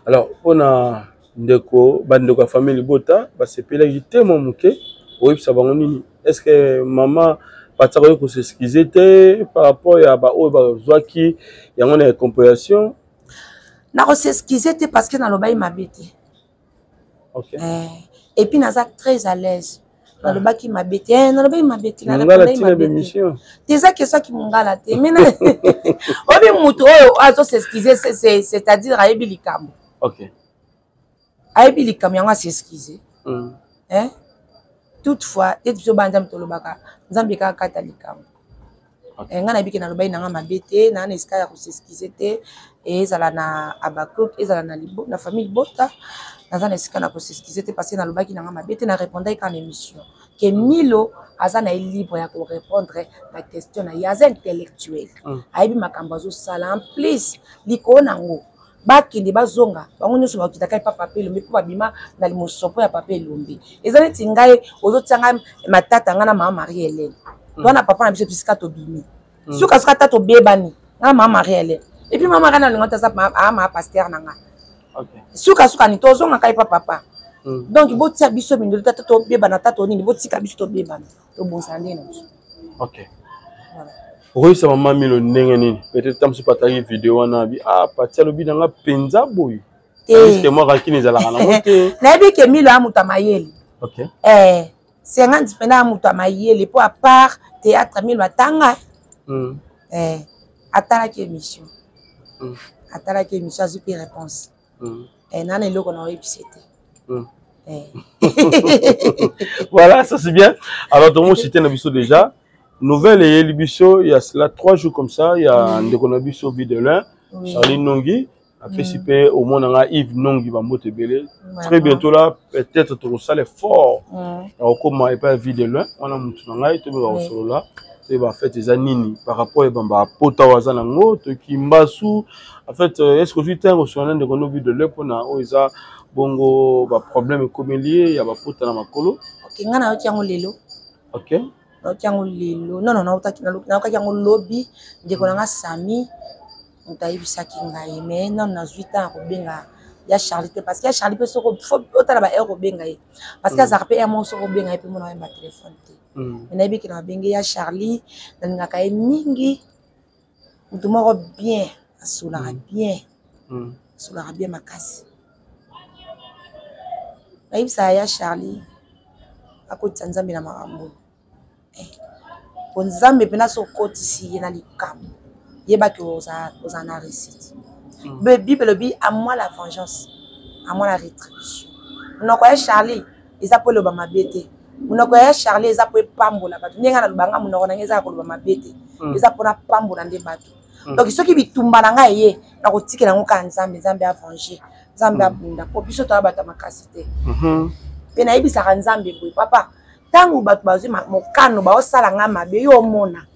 alors mpona ndeko bandeko ya famille libota basepelaki te mwa moke oyebisa bango nini est ce que mama patiaka oyo kosexcuse te par rapport ya baoyo bazwaki yango na incompréhension nako s'excuser te parce que nalobaki mabe te okay. eh, et puis naza très à l'aise ah. nalobaki mabe te eh, nalobaki mabe te te eza question ki mongala te mais oyebi motu oyo azo s'excuser c'est-à-dire ayebi likambo okay. ayebi likambo yango as'excuse mm. eh? Toutefois, neti biso bana Nzambe tolobaka, Nzambe kaka kata likambo. Okay. Eh, ngai nayebi ke nalobaki na ngai mabe te, naa na esika ya kosexcuse te, ezala na Habakuk, ezala na, libo, na famille libota, naza na esika na kosexcuse te parce que nalobaki na ngai mabe te, na répondaki kaka na émission ke Milo aza na ye libre ya korépondre na question na ye, aza intellectuel, ayebi makambo azosala. En plus likolo na yango bakende bazonga bango nyonso bakitaka epa papa Elombe mpo babima na limosopo ya papa Elombe. Eza neti ngai ozotia ngai matata, ngai na mama Marie Helène, to na papa na biso bisika tobimi, suka suka ata tobebani ngai na mama Marie Helène, et puis mama Marie nalinga te, aza maa pasteur na ngai, suka suka ni tozongaka epa papa. Donc botia biso mindolo tata tobebana, tata nini, botika biso tobebana, tobongisa ndenge na biso. Ok, okoyebisa mama Milo ndenge nini? Peut-être ta mosusu atalaki video wana, abi ah, Pati alobi na nga mpenza boye, te mwa rancune ezalaka nango te. Nayebi ke Milo ya moto ya mayele. Eh, 50 mpena ya moto ya mayele, mpo à part théâtre Milo atanga. Eh, atalaki émission, atalaki émission, azwi mpe réponse. Eh, nana eloko na oyebisi te. Eh. Voilà, ça c'est bien. Alors tout le monde cité na biso déjà nouvelle eyeli biso, il y a cela 3 jours comme ça, il y a ndeko na biso Bidelin, Charlie Nongi apesi mpe omona nga Yves Nongi bambote ebele. Très bientôt là, peut-être tokosala fort ya kokóma epai ya Vie de Loin wana, mutu na ngai, toyeba kosolola, toyeba en fait eza nini par rapport ebamba pota oyo aza nango, toki mbasu. En fait, est ce que ozwi ntango kosolola na ndeko no Vie de Loin mpona oyo eza bongo baproblème ekomeli ye ya bapota na makolo? Ok, ngai nayoki yango lelo. Nayoki yango lelo, non non, nayokaki yango lobi. Ndeko na nga Sami moto ayebisaki ngai, mais nano nazwi ntango ya kobenga ya Charlie te, parce que ya Charlie mpe soko otala ba heure kobenga ye, parce que azalaka mpe heure moko soko obenga ye mpe mona oyemba telefone te. Mais nayebi ke na babenge ya Charlie, nalingaka ye mingi, moto moko bien, asolaka bien, asolaka bien makasi. Nayebisaka ya Charlie akotisa Nzambe na makambo po Nzambe mpena so okotisi ye na likambo, yebaki ozala na réussite. Bible elobi: "À moi la vengeance, à moi la rétribution." Monoko ya Charlie eza mpo eloba mabe te, monoko ya Charlie eza mpo epambola bato. Ndenge naloba nga, monoko na ngai eza ya koloba mabe te, eza mpona pambola nde bato. Donc soki bitumba na ngai eye, nakotikela yango kaka Nzambe. Nzambe avenger, Nzambe abunda, mpo biso toya bato ya makasi te. Mpe nayebisaka Nzambe boye: "Papa, ntango bato bazwi mokano baosala ngai mabe, yo omona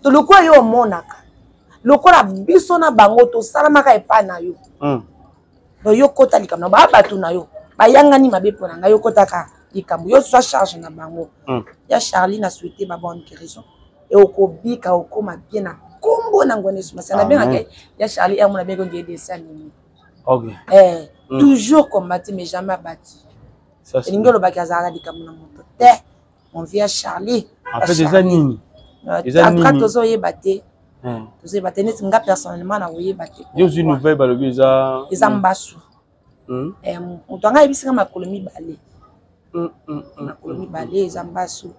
to lokola yo omonaka, lokola biso na bango tosalamaka epai na yo. Donc yo kota likambo na baa bato na yo bayangani mabe mpo na ngai, yo kotaka likambo, yo zwa charge na bango." Ya Charlie, na souhaite ba bonne guérison e okobika, okoma bien na nkombo na ngwene Yesu Masiya. Nabengaka ya Charlie amo, nabengaki ondie dessin animé. Eh, toujours combattu mais jamais abattu. Elingi olobaki azalaka likambo na moto te, mon vieux Charlie. En fait eza nini? Eza nini? Tozoyeba te, tozoyeba te. Neti nga personnellement nakoyeba te. Yo ozwi nouvelle, balobi eza Eza mbasu. Moto anga ayebisi nga makolo mibale, makolo mibale, eza mbasu.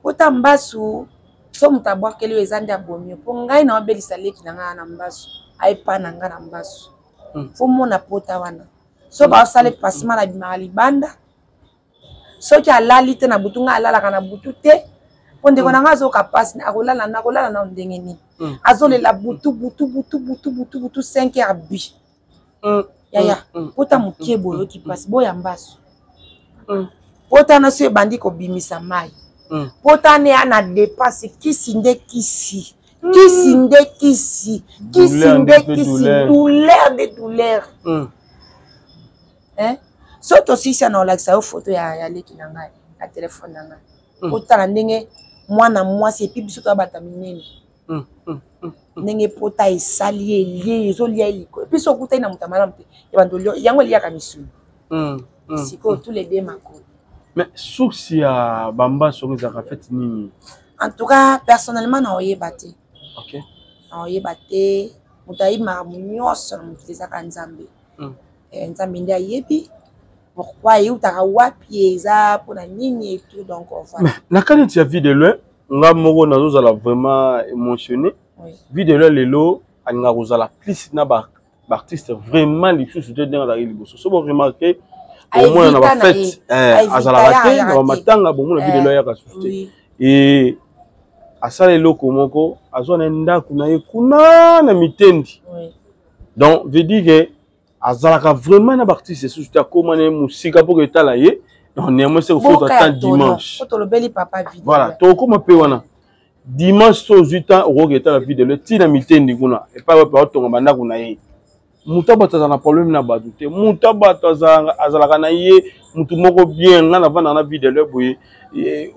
Pota mbasu, so moto abwakeli oyo eza nde abomi yo, mpo ngai na obelisa leki na ngai na mbasu, ayepa na ngai na mbasu. Fo mona pota wana, so baosala epasima na bimaka libanda, soki alali te na butu, ngai alalaka na butu te, mpo ndeko na ngai azoyoka mpasi, akolala, nakolala nano ndenge nini? Azolela butu butu butu butu butu butu, 5 heures bi. Yaya, pota moke boye, oyoki mpasi, boya mbasu. Pota na so ebandi kobimisa mai, pota ne ya na dépasse kisi nde kisi, kisi nde kisi, kisi nde kisi, douleur nde douleur. So tosisa na olakisa yo foto ya leki na ngai na telefone na ngai, otala ndenge mwana mwasi, et puis biso toya bato ya minene, ndenge pota esali ye, elie, ezolia ye likolo. Et puis so okutani na moto ya malamu te, ebando yango eliaka misuni. Sikoyo tous les deux makolo. Mais source ya bambasu yango ezalaka fete nini? En tout cas, personnellement na oyeba te. Na oyeba te. Moto ayebi makambo nyonso na mokili ezaka Nzambe. Nzambe nde ayebi pourquoi eutaka wapi, eza mpona nini et tout. Donc voilà. Na ka neti ya Vie de Loin, nga moko nazozala vraiment émotionné. Vie de Loin lelo alingaka kozala plus na baartiste vraiment lisusu te ndenge azalaki liboso. So boremarquer, Omona na bafete azalaka te, na bamatanga bomona Vue de Loin ayaka susu te. E asala eloko moko, azwa na ndako na ye kuna na Mitendi. Donc veut dire que azalaka vraiment na baartiste lisusu te, akóma na ye mosika mpo etala ye. Donc néanmoins c'est kofuta temps dimanche. Voilà, tokóma mpe wana dimanche, so ozwi temps okoki etala Vue de Loin ntina Mitendi kuna epai wapi aotonga bandako na ye. Moto abato azala na problème na bato te, moto abato azalaka na ye motu moko bien. Ngai navandaka na Vue de Loin boye,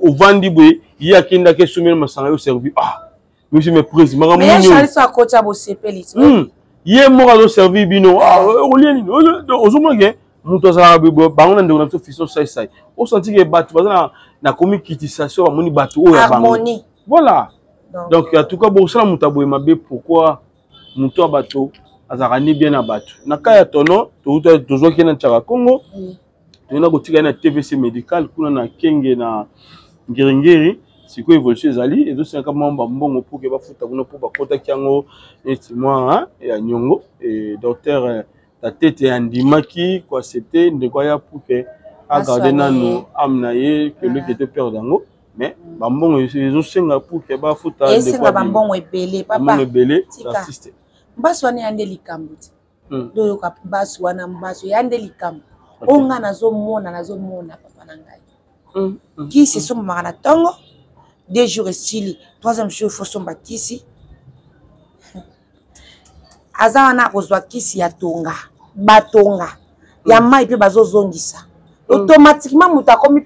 ovandi boye, ye akendaki esomeli masanga, yo servi. Ah monsieur, mais président, makambo nini? Ye moko azoservir bino, okolia nini? Ozomona ke moto azalaka bango na ndeko na biso Fiston Saisai, osanti ke bato baza na komikitisa so bamoni bato oyo ya bango. Voilà, donc en tout cas bosala moto aboye mabe. Pourquoi moto ya bato azalaka ni bien na bato? Na ka ya tono tozwaki ye na Tiaka Congo, toyenda kotika ye na TVC médical kuna na Kenge na Ngiringiri. Sikoyo évolution ezali, ezosengaka mwa bambongo pour ke bafuta kuna mpo bakotaki yango neti mwa ya niongo. Docteur Tatete andimaki koaccepte ndeko aya pour ke agarde nanu ame na ye, ke loki ete perdre yango. Mais bambongo ezosenga pour ke bafuta. Esenga bambongo ebele, papa. Ebele artiste. Mbasu wana ya nde likambo ti toyoka. Mbasu wana, mbasu ya nde likambo oyo ngai nazomona, nazomona papa na ngai. Kisi esombamaka na ntongo, 2 jours esili, troisième jour faut somba kisi. Aza wana akozwa kisi ya tonga, batonga ya mai mpe bazozongisa automatiquement. Moto akomi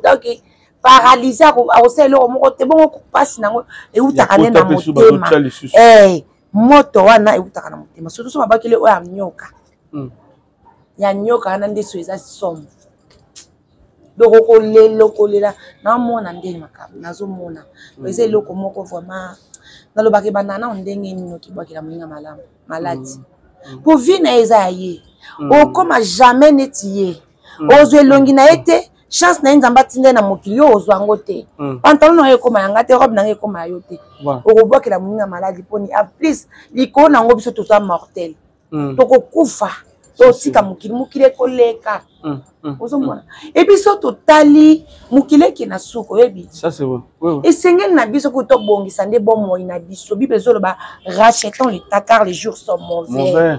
donc paralysé, akosala eloko moko te. Bongo mpasi nango eutaka nde na motema. Moto wana eutaka na motema, surtout so babakeli oyo ya nyoka, ya nyoka wana nde so eza somo. Donc okolela, okolela. Naomona ndenge makambo nazomona eza eloko moko vraiment nalobaka, ebanda nao ndenge nini okibwakela moninga malamu maladi po vie na ye eza ya ye. Okóma jamais neti ye, ozwa elongi na ye te. Chance na ye Nzambe atinda ye na mokili, yo ozwa yango te. Pantalon na yo ekóma yanga te, robe na nga ekóma ya yo te. Okobwakela moninga maladi mponi en plus likolo na yango biso toza mortel, tokokufa, totika mokili, mokili ekoleka. Ozomona, e biso totali mokili eke na suka, oyebi esengeli na biso kutu tobongisa nde bomoi na biso. Bible ezoloba: "Rachetons le temps, car les jours sont mauvais."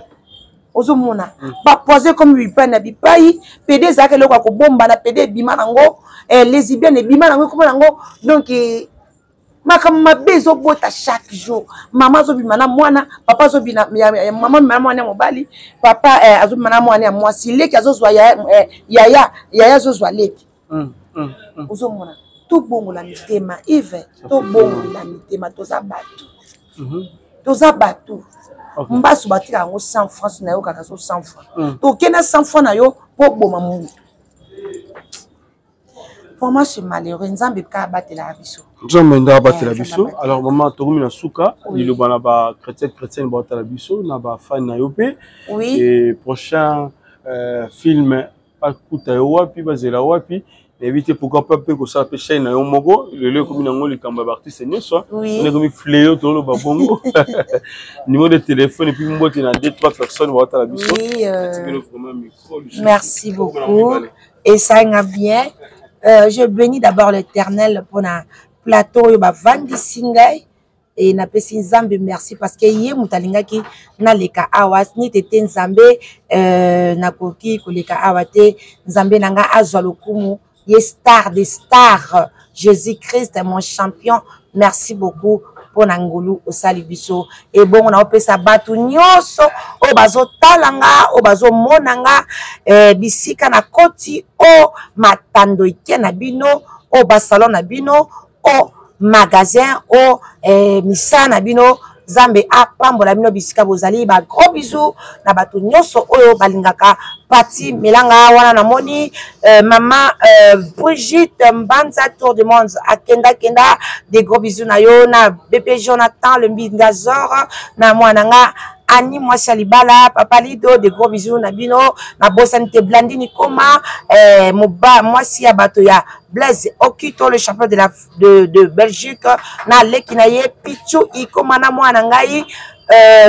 Ozomona bapoison ekomi bipai na bipai. Pede ezalaka eloko ya kobombana, pede ebima nango, lesbienne ebima nango, ekoma nango. Donc makambo mabe ezobota chaque jour. Mama azobima na mwana, papa azobima, mama abima na mwana ya mobali, papa azobima na mwana ya mwasi, leki azozwa yaya, yaya azozwa leki. Ozomona, tobongola mitema, Ive, tobongola mitema. Toza bato, toza bato. Mbasu batika yango 100 francs na yo, kaka so 100 francs, tokenda 100 francs na yo mpo boma mutu. Vraiment, c'est malheureux. Nzambe kaka abatelaka biso. Nzambe nde abatela biso. Alors mama, tokomi na suka. Liloba na bachrétien, chrétienne baotala biso, na bafani na yo mpe. Et prochain film bakuta yo wapi, bazela wapi? Nayebi te, pourquoi pas mpe kosala mpe chaîne na yo moko? Lelo ekomi nango likambo ya baartiste nyonso, ekomi fléau, toloba bongo. Numéro de téléphone et puis mbote na deux trois personnes baotala biso. Oui, merci beaucoup et ça nga bien. Je bénis d'abord l'Éternel mpona plateau oyo bavandisi ngai e napesi Nzambe merci parce que ye moto alingaki naleka awa. Niti te Nzambe, nakoki koleka awa te. Nzambe na ngai azwa lokumu, ye star des stars, Jésus Christ mon champion. Merci beaucoup mpo na ngolu osali biso. Ebongo naopesa bato nyonso oyo bazotala nga, oyo bazomona nga, bisika na koti o matando eke na bino, oyo basalon na bino, o magasin, o misala na bino, Nzambe apambola bino bisika bozali. Ba gros bisous na bato nyonso oyo balingaka Pati Melanga. Wana namoni mama Brigitte Mbanza, tour du monde, akendakenda, des gros bisous na yo, na bébé Jonathan le Mbingazor, na mwana nga Ani mwasi ya libala, papa Lido, de gros bisous na bino. Nabosani te Blandini Koma, moba mwasi ya bato ya Blaise Okito, le champion de la de Belgique, na leki na ye Pichu Ikoma, na mwana ngai.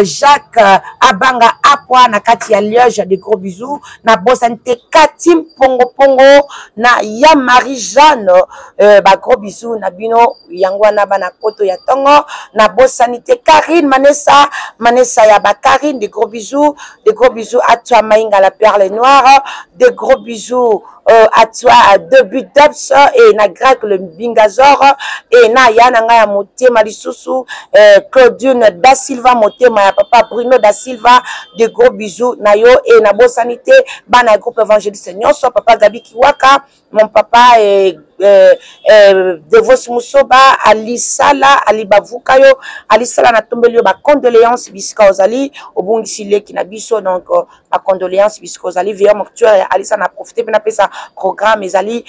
Jacques Abanga Apwa na kati ya Liège, de gros bisous. Nabosani te Kati Mpongo Pongo na ya Marie Jeanne, ba gros bisous na bino yango wana bana poto ya tongo. Nabosani te Karine Manessa, Manessa ya ba Karine, de gros bisous, de gros bisous à toi Maïnga la perle noire, de gros bisous à toi à Debut Dubs et na Greg le Bingazor et na ya na ngai ya motema lisusu Claudine Da Silva motema ya papa Bruno Da Silva, de gros bisous na yo. Et na bosani te bana ya groupe évangéliste nyonso, papa Gabi Kiwaka, mon papa et Devos Musoba, Ali Sala, Ali Bavukayo, Ali Sala na tombeli yo ba condoléances bisika ozali, obungisi leki na biso, donc ba condoléances bisika ozali. Veilleur mortuaire ya Alisa na profiter pe na pesa programme ezali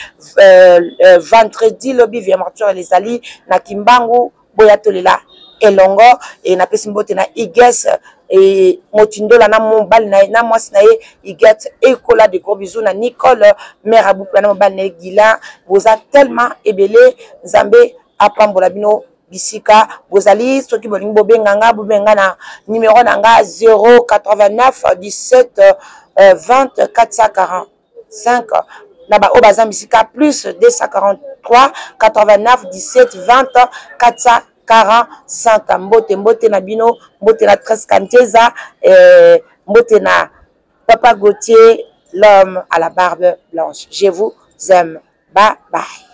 vendredi lobi veilleur mortuaire ezali na Kimbangu, boya tolela elongo. Et na pesi mbote na Iges et Motindola na mobali na ye, na mwasi na ye Iget Ekola, de gros bisous na Nicole mère Aboupa na mobali na ye Guilain. Boza tellement ebele, Nzambe apambola bino bisika bozali. Soki bolingi bobenga nga, bobenga na numéro na nga 089 17 20 445 na ba oyo baza bisika plus 243 89 17 20 445. Mbote, mbote na bino, mbote na Tres Kanteza, mbote na Papa Gauthier, l'homme à la barbe blanche. Je vous aime. Bye bye.